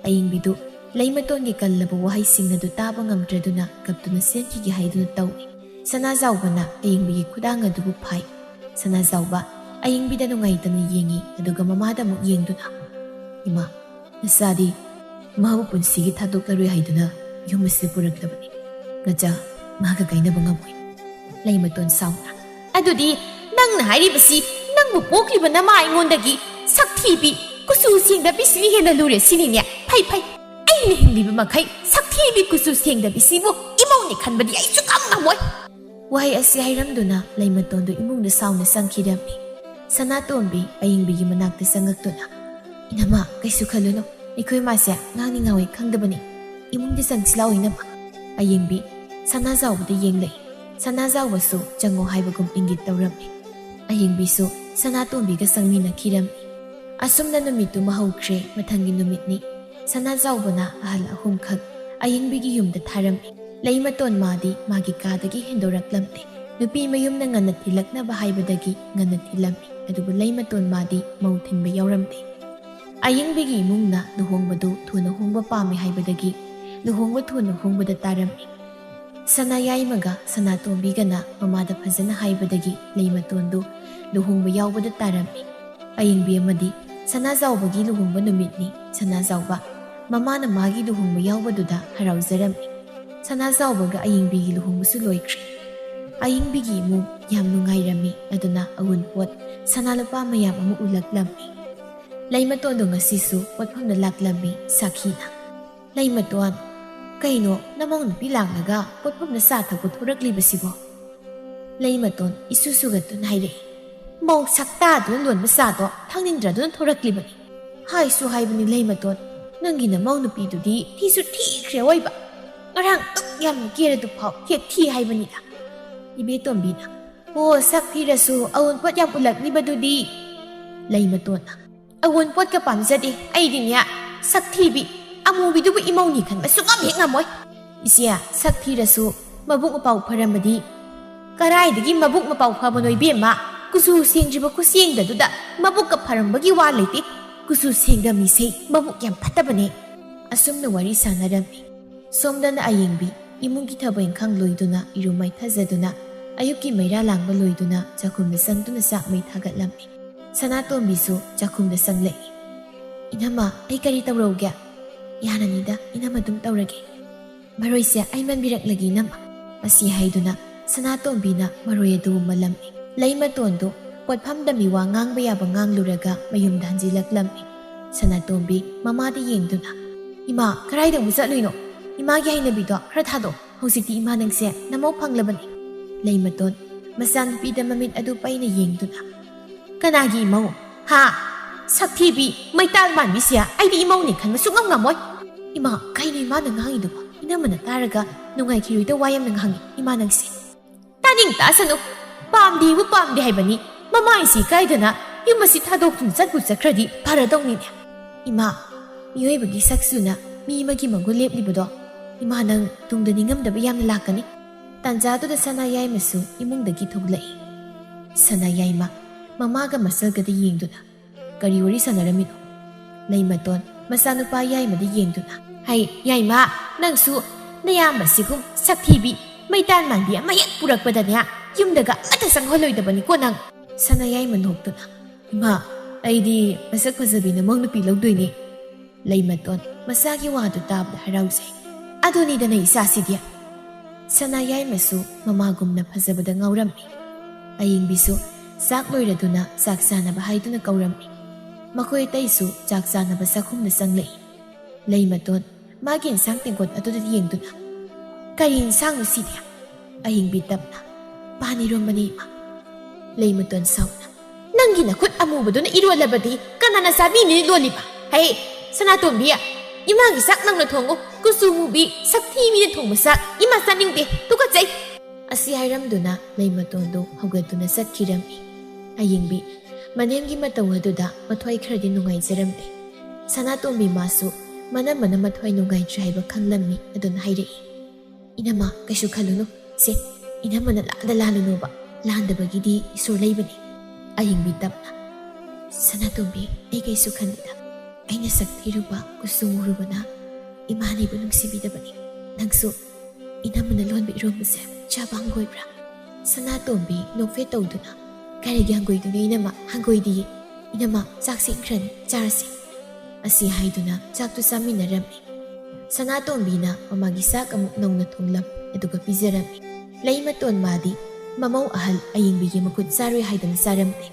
ꯑꯌꯤꯡꯕꯤꯗꯨ ꯂꯩꯃꯇꯣꯟꯒꯤ ꯀꯜꯂꯕ ꯋꯥꯍꯩꯁꯤꯡ ꯑꯗꯨ ꯇꯥꯕ ꯉꯝꯗ꯭ꯔꯗꯨꯅ ꯀꯞꯇꯨꯅ ꯆꯦꯟꯈꯤꯒꯦ ꯍꯥꯏꯗꯨꯅ ꯇꯧꯏ꯫ ꯁꯅꯥꯖꯥꯎꯕꯅ ꯑꯌꯤꯡꯕꯤꯒꯤ ꯈꯨꯗꯥꯡ ꯑꯗꯨꯕꯨ ꯐꯥꯏ꯫ ꯁꯅꯥꯖꯥꯎꯕ ꯑꯌꯤꯡꯕꯤꯗ ꯅꯨꯡꯉꯥꯏꯇꯅ ꯌꯦꯡꯏ, ꯑꯗꯨꯒ ꯃꯃꯥꯗ ꯑꯃꯨꯛ ꯌꯦꯡꯗꯨꯅ, "ꯏꯃꯥ, ꯅꯆꯥꯗꯤ ꯃꯍꯥꯛꯄꯨ ꯄꯨꯟꯁꯤꯒꯤ ꯊꯥꯗꯣꯛꯂꯔꯣꯏ ꯍꯥꯏꯗꯨꯅ ꯌꯨꯝ ꯑꯁꯤꯗ ꯄꯨꯔꯛꯂꯕꯅꯤ꯫ ꯅꯆꯥ, ꯃꯍꯥꯛꯀ ꯀꯥꯏꯅꯕ ꯉꯝꯃꯣꯏ꯫ ꯂꯩꯃꯇꯣꯟ ꯁꯥꯎꯅ, "ꯑꯗꯨꯗꯤ ꯅꯪꯅ ꯍꯥꯏꯔꯤꯕꯁꯤ ꯅꯪꯕꯨ ꯄꯣꯛꯂꯤꯕ ꯅꯃꯥ ꯑꯩꯉꯣꯟꯗꯒꯤ ꯁꯛꯊꯤꯕꯤ, ꯀꯨꯆꯨ ꯁꯦꯡꯗꯕꯤꯁꯤꯅ ꯍꯦꯟꯅ ꯂꯨꯔꯦ ꯁꯤꯅꯤꯅꯦ? ꯐꯩ, ꯐꯩ꯫ ꯑꯩꯅ ꯍꯤꯡꯂꯤꯕ ꯃꯈꯩ ꯁꯛꯊꯤꯕꯤ ꯀꯨꯆꯨ ꯁꯦꯡꯗꯕꯤꯁꯤꯕꯨ ꯏꯃꯧꯅꯤ ꯈꯟꯕꯗꯤ ꯑꯩ ꯁꯨꯛꯉꯝ ꯉꯝꯃꯣꯏ!" ꯋꯥꯍꯩ ꯑꯁꯤ ꯍꯥꯏꯔꯝꯗꯨꯅ ꯂꯩꯃꯇꯣꯟꯗꯨ ꯏꯃꯨꯡꯗ ꯁꯥꯎꯅ ꯆꯪꯈꯤꯔꯝꯃꯤ꯫ ꯁꯅꯥꯇꯣꯝꯕꯤ ꯑꯌꯤꯡꯕꯤꯒꯤ ꯃꯅꯥꯛꯇ ꯆꯪꯉꯛꯇꯨꯅ, "ꯏꯅꯝꯃ, ꯀꯩꯁꯨ ꯈꯜꯂꯨꯅꯨ꯫ ꯑꯩꯈꯣꯏ ꯃꯥꯁꯦ ꯉꯥꯡꯅꯤꯡꯉꯥꯏ ꯈꯪꯗꯕꯅꯤ꯫ ꯏꯃꯨꯡꯗ ꯆꯪꯁꯤ ꯂꯥꯎ ꯏꯅꯝꯃ꯫" ꯑꯌꯤꯡꯕꯤ ꯁꯅꯥꯖꯥꯎꯕꯗ ꯌꯦꯡꯂꯛꯏ꯫ ꯁꯅꯥꯖꯥꯎꯕꯁꯨ ꯆꯪꯉꯣ ꯍꯥꯏꯕꯒꯨꯝ ꯏꯪꯒꯤꯠ ꯇꯧꯔꯝꯃꯤ꯫ ꯑꯌꯤꯡꯕꯤꯁꯨ ꯁꯅꯥꯇꯣꯝꯕꯤꯒ ꯆꯪꯃꯤꯟꯅꯈꯤꯔꯝꯃꯤ꯫ ꯑꯁꯨꯝꯅ ꯅꯨꯃꯤꯠꯇꯨꯃ ꯍꯧꯈ꯭ꯔꯦ꯫ ꯃꯊꯪꯒꯤ ꯅꯨꯃꯤꯠꯅꯤ꯫ ꯁꯅꯥꯖꯥꯎꯕꯅ ꯑꯍꯜ ꯑꯍꯨꯝꯈꯛ ꯑꯌꯤꯡꯕꯤꯒꯤ ꯌꯨꯝꯗ ꯊꯥꯔꯝꯃꯤ꯫ ꯂꯩꯃꯇꯣꯟ ꯃꯥꯗꯤ ꯃꯥꯒꯤ ꯀꯥꯗꯒꯤ ꯍꯦꯟꯗꯣꯔꯛꯂꯝꯗꯦ꯫ ꯅꯨꯄꯤ ꯃꯌꯨꯝꯅ ꯉꯟꯅ ꯊꯤꯜꯂꯛꯅꯕ ꯍꯥꯏꯕꯗꯒꯤ ꯉꯟꯅ ꯊꯤꯜꯂꯝꯃꯤ꯫ ꯑꯗꯨꯕꯨ ꯂꯩꯃꯇꯣꯟ ꯃꯥꯗꯤ ꯃꯧ ꯊꯤꯟꯕ ꯌꯥꯎꯔꯝꯗꯦ꯫ ꯑꯌꯤꯡꯕꯤꯒꯤ ꯏꯃꯨꯡꯅ ꯂꯨꯍꯣꯡꯕꯗꯨ ꯊꯨꯅ ꯍꯣꯡꯕ ꯄꯥꯝꯃꯤ ꯍꯥꯏꯕꯗꯒꯤ ꯂꯨꯍꯣꯡꯕ ꯊꯨꯅ ꯍꯣꯡꯕꯗ ꯇꯥꯔꯝꯃꯤ꯫ ꯁꯅꯥ ꯌꯥꯏꯃꯒ ꯁꯅꯥꯇꯣꯝꯕꯤꯒꯅ ꯃꯃꯥꯗ ꯐꯖꯅ ꯍꯥꯏꯕꯗꯒꯤ ꯂꯩꯃꯇꯣꯟꯗꯨ ꯂꯨꯍꯣꯡꯕ ꯌꯥꯎꯕꯗ ꯇꯥꯔꯝꯃꯤ꯫ ꯑꯌꯤꯡꯕꯤ ꯑꯃꯗꯤ ꯁꯅꯥꯖꯥꯎꯕꯒꯤ ꯂꯨꯍꯣꯡꯕ ꯅꯨꯃꯤꯠꯅꯤ꯫ ꯁꯅꯥꯖꯥꯎꯕ ꯃꯃꯥꯅ ꯃꯥꯒꯤ ꯂꯨꯍꯣꯡꯕ ꯌꯥꯎꯕꯗꯨꯗ ꯍꯔꯥꯎꯖꯔꯝꯃꯤ꯫ ꯁꯅꯥꯖꯥꯎꯕꯒ ꯑꯌꯤꯡꯕꯤꯒꯤ ꯂꯨꯍꯣꯡꯕꯁꯨ ꯂꯣꯏꯈ꯭ꯔꯦ꯫ ꯑꯌꯤꯡꯕꯤꯒꯤ ꯏꯃꯨꯡ ꯌꯥꯝ ꯅꯨꯡꯉꯥꯏꯔꯝꯃꯤ꯫ ꯑꯗꯨꯅ ꯑꯋꯨꯟꯄꯣꯠ ꯁꯅꯥ ꯂꯨꯄꯥ ꯃꯌꯥꯝ ꯑꯃ ꯎꯠꯂꯛꯂꯝꯃꯤ꯫ ꯂꯩꯃꯇꯣꯟꯗꯣ ꯉꯁꯤꯁꯨ ꯄꯣꯠꯐꯝꯗ ꯂꯥꯛꯂꯝꯃꯤ꯫ ꯁꯥꯈꯤꯅ, "ꯂꯩꯃꯇꯣꯟ, ꯀꯩꯅꯣ ꯅꯃꯧ ꯅꯨꯄꯤ ꯂꯥꯛꯂꯒ ꯄꯣꯠꯐꯝꯗ ꯆꯥ ꯊꯛꯄ ꯊꯣꯔꯛꯂꯤꯕꯁꯤꯕꯣ?" ꯂꯩꯃꯇꯣꯟ ꯏꯁꯨ ꯁꯨꯒꯠꯇꯨꯅ ꯍꯥꯏꯔꯛꯏ, "ꯃꯧ ꯁꯛꯇꯥꯗꯨꯅ ꯂꯣꯟꯕ ꯆꯥꯗꯣ ꯊꯛꯅꯤꯡꯗ꯭ꯔꯗꯨꯅ ꯊꯣꯔꯛꯂꯤꯕꯅꯤ꯫ ꯍꯥꯏꯁꯨ ꯍꯥꯏꯕꯅꯤ ꯂꯩꯃꯇꯣꯟ, ꯅꯪꯒꯤ ꯅꯃꯧ ꯅꯨꯄꯤꯗꯨꯗꯤ ꯊꯤꯁꯨ ꯊꯤꯈ꯭ꯔꯦ ꯑꯣꯏꯕ꯫ ꯉꯔꯥꯡ ꯗꯨꯛ ꯌꯥꯝꯅ ꯀꯦꯔꯗꯨ ꯐꯥꯎ ꯍꯦꯛ ꯊꯤ ꯍꯥꯏꯕꯅꯤꯗ꯫" ꯏꯕꯦꯇꯣꯝꯕꯤꯅ, "ꯑꯣ, ꯁꯛ ꯊꯤꯔꯁꯨ ꯑꯋꯨꯟꯄꯣꯠ ꯌꯥꯝ ꯎꯠꯂꯛꯂꯤꯕꯗꯨꯗꯤ?" ꯂꯩꯃꯇꯣꯟꯅ, "ꯑꯋꯨꯟꯄꯣꯠꯀ ꯄꯥꯝꯖꯗꯦ꯫ ꯑꯩꯗꯤꯅꯦ, ꯁꯛ ꯊꯤꯕꯤ, ꯑꯃꯨꯕꯤꯗꯨꯕꯨ ꯏꯃꯧꯅꯤ ꯈꯟꯕ ꯁꯨꯛꯉꯝ ꯍꯦꯛ ꯉꯝꯃꯣꯏ꯫ ꯏꯆꯦ, ꯁꯛ ꯊꯤꯔꯁꯨ ꯃꯕꯨꯛ ꯃꯄꯥꯎ ꯐꯔꯝꯕꯗꯤ?" "ꯀꯔꯥꯏꯗꯒꯤ ꯃꯕꯨꯛ ꯃꯄꯥꯎ ꯐꯕꯅꯣ ꯏꯕꯦꯝꯃ? ꯀꯨꯆꯨ ꯁꯦꯡꯗ꯭ꯔꯤꯕ ꯈꯨꯁꯦꯡꯗꯗꯨꯗ ꯃꯕꯨꯛꯀ ꯐꯔꯝꯕꯒꯤ ꯋꯥ ꯂꯩꯇꯦ꯫ ꯀꯨꯆꯨ ꯁꯦꯡꯗ ꯃꯤꯁꯦ ꯃꯕꯨꯛ ꯌꯥꯝ ꯐꯠꯇꯕꯅꯦ꯫" ꯑꯁꯨꯝꯅ ꯋꯥꯔꯤ ꯁꯥꯟꯅꯔꯝꯃꯤ꯫ ꯁꯣꯝꯗꯅ ꯑꯌꯤꯡꯕꯤ ꯏꯃꯨꯡꯒꯤ ꯊꯕꯛ ꯏꯪꯈꯥꯡ ꯂꯣꯏꯗꯨꯅ, ꯏꯔꯨ ꯃꯥꯏꯊꯖꯗꯨꯅ, ꯑꯌꯨꯛꯀꯤ ꯃꯩꯔꯥ ꯂꯥꯡꯕ ꯂꯣꯏꯗꯨꯅ ꯆꯥꯛꯈꯨꯝꯗ ꯆꯪꯗꯨꯅ ꯆꯥꯛ ꯃꯩ ꯊꯥꯒꯠꯂꯝꯃꯤ꯫ ꯁꯅꯥꯇꯣꯝꯕꯤꯁꯨ ꯆꯥꯛꯈꯨꯝꯗ ꯆꯪꯂꯛꯏ꯫ "ꯏꯅꯝꯃ, ꯑꯩ ꯀꯔꯤ ꯇꯧꯔꯧꯒꯦ?" "ꯌꯥꯔꯅꯤꯗ, ꯏꯅꯝꯃ ꯑꯗꯨꯝ ꯇꯧꯔꯒꯦ꯫ ꯃꯔꯣꯏꯁꯦ ꯑꯩ ꯃꯟꯕꯤꯔꯛꯂꯒꯦ, ꯏꯅꯝꯃ"꯫ ꯑꯁꯤ ꯍꯥꯏꯗꯨꯅ ꯁꯅꯥꯇꯣꯝꯕꯤꯅ ꯃꯔꯣꯏ ꯑꯗꯨ ꯃꯜꯂꯝꯃꯤ꯫ ꯂꯩꯃꯇꯣꯟꯗꯨ ꯄꯣꯠꯐꯝꯗ ꯃꯤꯋꯥ ꯉꯥꯡꯕ ꯌꯥꯕ ꯉꯥꯡꯂꯨꯔꯒ ꯃꯌꯨꯝꯗ ꯍꯟꯖꯤꯜꯂꯛꯂꯝꯃꯤ꯫ ꯁꯅꯥꯇꯣꯝꯕꯤ ꯃꯃꯥꯗ ꯌꯦꯡꯗꯨꯅ, "ꯏꯃꯥ, ꯀꯗꯥꯏꯗ ꯑꯃꯨꯛ ꯆꯠꯂꯨꯏꯅꯣ? ꯏꯃꯥꯒꯤ ꯍꯩꯅꯕꯤꯗꯣ ꯈꯔ ꯊꯥꯗꯣꯛꯑꯣ꯫ ꯍꯧꯖꯤꯛꯇꯤ ꯏꯃꯥ ꯅꯪꯁꯦ ꯅꯃꯧ ꯐꯪꯂꯕꯅꯤ"꯫ ꯂꯩꯃꯇꯣꯟ ꯃꯆꯥꯅꯨꯄꯤꯗ ꯃꯃꯤꯠ ꯑꯗꯨ ꯄꯩꯅ ꯌꯦꯡꯗꯨꯅ, "ꯀꯅꯥꯒꯤ ꯏꯃꯧ? ꯍꯥ? ꯁꯛꯊꯤꯕꯤ, ꯃꯩꯇꯥꯜ ꯃꯥꯟꯕꯤꯁꯦ ꯑꯩꯗꯤ ꯏꯃꯧꯅꯦ ꯈꯟꯕ ꯁꯨꯡꯉꯝ ꯉꯝꯃꯣꯏ"꯫ "ꯏꯃꯥ, ꯀꯩꯅꯣ ꯏꯃꯥꯅ ꯉꯥꯡꯉꯤꯗꯨꯕꯣ? ꯏꯅꯝꯃꯅ ꯇꯥꯔꯒ ꯅꯨꯡꯉꯥꯏꯈꯤꯔꯣꯏꯗ ꯋꯥ ꯌꯥꯝꯅ ꯉꯥꯡꯉꯤ ꯏꯃꯥ ꯅꯪꯁꯦ"꯫ "ꯇꯥꯅꯤꯡ ꯇꯥꯁꯅꯨ꯫ ꯄꯥꯝꯗꯦꯕꯨ ꯄꯥꯝꯗꯦ ꯍꯥꯏꯕꯅꯤ꯫ ꯃꯃꯥꯏꯁꯤ ꯀꯥꯏꯗꯅ ꯌꯨꯝ ꯑꯁꯤ ꯊꯥꯗꯣꯛꯇꯨꯅ ꯆꯠꯄꯨ ꯆꯠꯈ꯭ꯔꯗꯤ ꯐꯔꯗꯧꯅꯤꯅꯦ"꯫ "ꯏꯃꯥ, ꯃꯤꯑꯣꯏꯕꯒꯤ ꯁꯛꯁꯨꯅ ꯃꯤ ꯑꯃꯒꯤ ꯃꯒꯨꯟ ꯂꯦꯞꯂꯤꯕꯗꯣ꯫ ꯏꯃꯥ, ꯅꯪ ꯇꯨꯡꯗ ꯅꯤꯡꯉꯝꯗꯕ ꯌꯥꯝꯅ ꯂꯥꯛꯀꯅꯤ"꯫ ꯇꯥꯟꯖꯥꯗꯨꯗ ꯁꯅꯥ ꯌꯥꯏꯃꯁꯨ ꯏꯃꯨꯡꯗꯒꯤ ꯊꯣꯛꯂꯛꯏ꯫ ꯁꯅꯥ ꯌꯥꯏꯃ ꯃꯃꯥꯒ ꯃꯆꯜꯒꯗ ꯌꯦꯡꯗꯨꯅ, "ꯀꯔꯤ ꯋꯥꯔꯤ ꯁꯥꯟꯅꯔꯝꯃꯤꯅꯣ?" ꯂꯩꯃꯇꯣꯟ ꯃꯆꯥꯅꯨꯄꯥ ꯌꯥꯏꯃꯗ ꯌꯦꯡꯗꯨꯅ, "ꯍꯩ, ꯌꯥꯏꯃ, ꯅꯪꯁꯨ ꯅꯌꯥꯝꯕꯁꯤꯒꯨꯝ ꯁꯛꯊꯤꯕꯤ, ꯃꯩꯇꯥꯟ ꯃꯥꯟꯕꯤ ꯑꯃ ꯍꯦꯛ ꯄꯨꯔꯛꯄꯗꯅꯦ, ꯌꯨꯝꯗꯒ ꯑꯃꯠꯇ ꯆꯪꯍꯜꯂꯣꯏꯗꯕꯅꯤꯀꯣ ꯅꯪ"꯫ ꯁꯅꯥ ꯌꯥꯏꯃ ꯅꯣꯛꯇꯨꯅ, "ꯏꯃꯥ, ꯑꯩꯗꯤ ꯃꯁꯛ ꯐꯖꯕꯤ ꯅꯃꯧ ꯅꯨꯄꯤ ꯂꯧꯗꯣꯏꯅꯦ"꯫ ꯂꯩꯃꯇꯣꯟ ꯃꯆꯥꯒꯤ ꯋꯥꯗꯨ ꯇꯥꯕꯗ ꯍꯔꯥꯎꯖꯩ꯫ "ꯑꯗꯨꯅꯤꯗꯅ ꯏꯆꯥꯁꯤꯗꯤ"꯫ ꯁꯅꯥ ꯌꯥꯏꯃꯁꯨ ꯃꯃꯥꯒꯨꯝꯅ ꯐꯖꯕꯗ ꯉꯥꯎꯔꯝꯃꯤ꯫ ꯑꯌꯤꯡꯕꯤꯁꯨ ꯆꯥꯛ ꯂꯣꯏꯔꯗꯨꯅ ꯆꯥꯛ ꯆꯥꯅꯕ ꯍꯥꯏꯗꯨꯅ ꯀꯧꯔꯝꯃꯤ꯫ ꯃꯈꯣꯏ ꯑꯇꯩꯁꯨ ꯆꯥꯛ ꯆꯥꯅꯕ ꯆꯥꯛꯈꯨꯝꯗ ꯆꯪꯂꯛꯏ꯫ ꯂꯩꯃꯇꯣꯟ ꯃꯥꯒꯤ ꯏꯟꯁꯥꯡ ꯇꯦꯡꯀꯣꯠ ꯑꯗꯨꯗ ꯌꯦꯡꯗꯨꯅ, "ꯀꯔꯤ ꯏꯟꯁꯥꯡꯅꯣ ꯁꯤꯗꯤ?" ꯑꯍꯤꯡꯕꯤ ꯇꯞꯅ, "ꯄꯥꯟ ꯏꯔꯣꯝꯕꯅꯤ, ꯏꯃꯥ"꯫ ꯂꯩꯃꯇꯣꯟ ꯁꯥꯎꯅ, "ꯅꯪꯒꯤ ꯅꯈꯨꯠ ꯑꯃꯨꯕꯗꯨꯅ ꯏꯔꯣꯜꯂꯕꯗꯤ ꯀꯅꯥꯅ ꯆꯥꯕꯤꯅꯤ ꯂꯣꯜꯂꯤꯕ? ꯍꯩ, ꯁꯅꯥꯇꯣꯝꯕꯤ, ꯏꯃꯥꯒꯤ ꯆꯥꯛ ꯅꯪꯅ ꯊꯣꯡꯉꯨ꯫ ꯀꯨꯆꯨ ꯃꯨꯕꯤ, ꯁꯛꯊꯤ ꯃꯤꯅ ꯊꯣꯡꯕ ꯆꯥꯛ ꯏꯃꯥ ꯆꯥꯅꯤꯡꯗꯦ, ꯇꯨꯀꯠꯆꯩ"꯫ ꯑꯁꯤ ꯍꯥꯏꯔꯝꯗꯨꯅ ꯂꯩꯃꯇꯣꯟꯗꯨ ꯍꯧꯒꯠꯇꯨꯅ ꯆꯠꯈꯤꯔꯝꯃꯤ꯫ ꯑꯌꯤꯡꯕꯤ ꯃꯅꯦꯝꯒꯤ ꯃꯇꯧ ꯑꯗꯨꯗ ꯃꯊ꯭ꯋꯥꯏ ꯈꯔꯗꯤ ꯅꯨꯡꯉꯥꯏꯖꯔꯝꯃꯤ꯫ ꯁꯅꯥꯇꯣꯝꯕꯤ ꯃꯥꯁꯨ ꯃꯅꯝꯃꯅ ꯃꯊ꯭ꯋꯥꯏ ꯅꯨꯡꯉꯥꯏꯇ꯭ꯔꯦ ꯍꯥꯏꯕ ꯈꯪꯂꯝꯃꯤ꯫ ꯑꯗꯨꯅ ꯍꯥꯏꯔꯛꯏ, "ꯏꯅꯝꯃ, ꯀꯩꯁꯨ ꯈꯜꯂꯨꯅꯨ꯫ ꯁꯦ, ꯏꯅꯝꯃꯅ ꯂꯥꯟꯗ ꯂꯥꯜꯂꯨꯅꯣꯕ꯫ ꯂꯥꯟꯗꯕꯒꯤꯗꯤ ꯏꯁꯣꯔ ꯂꯩꯕꯅꯤ"꯫ ꯑꯍꯤꯡꯕꯤ ꯇꯞꯅ, "ꯁꯅꯥꯇꯣꯝꯕꯤ, ꯑꯩ ꯀꯩꯁꯨ ꯈꯟꯗꯦꯗ꯫ ꯑꯩꯅ ꯁꯛ ꯊꯤꯔꯨꯕ, ꯀꯨꯆꯨ ꯃꯨꯔꯨꯕꯅ ꯏꯃꯥꯅ ꯑꯩꯕꯨ ꯅꯨꯡꯁꯤꯕꯤꯗꯕꯅꯤ꯫ ꯅꯪꯁꯨ ꯏꯅꯝꯃꯅ ꯂꯣꯟꯕ ꯏꯔꯣꯝꯕꯁꯦ ꯆꯥꯕ ꯍꯪꯒꯣꯏꯕ꯭ꯔꯥ?" ꯁꯅꯥꯇꯣꯝꯕꯤ ꯅꯣꯛꯐꯦꯠ ꯇꯧꯗꯨꯅ, "ꯀꯔꯤꯒꯤ ꯍꯪꯒꯣꯏꯗꯣꯏꯅꯣ ꯏꯅꯝꯃ? ꯍꯪꯒꯣꯏꯗꯤꯌꯦ꯫ ꯏꯅꯝꯃ, ꯆꯥꯛꯁꯦ ꯏꯪꯈ꯭ꯔꯅꯤ, ꯆꯥꯔꯁꯤ"꯫ ꯑꯁꯤ ꯍꯥꯏꯗꯨꯅ ꯆꯥꯛꯇꯨ ꯆꯥꯃꯤꯟꯅꯔꯝꯃꯤ꯫ ꯁꯅꯥꯇꯣꯝꯕꯤꯅ ꯃꯃꯥꯒꯤ ꯆꯥꯛ ꯑꯃꯨꯛ ꯅꯧꯅ ꯊꯣꯡꯂꯝꯃꯤ, ꯑꯗꯨꯒ ꯄꯤꯖꯔꯝꯃꯤ꯫ ꯂꯩꯃꯇꯣꯟ ꯃꯥꯗꯤ ꯃꯃꯧ ꯑꯍꯜ ꯑꯌꯤꯡꯕꯤꯒꯤ ꯃꯈꯨꯠ ꯆꯥꯔꯣꯏ ꯍꯥꯏꯗꯅ ꯆꯥꯔꯝꯗꯦ꯫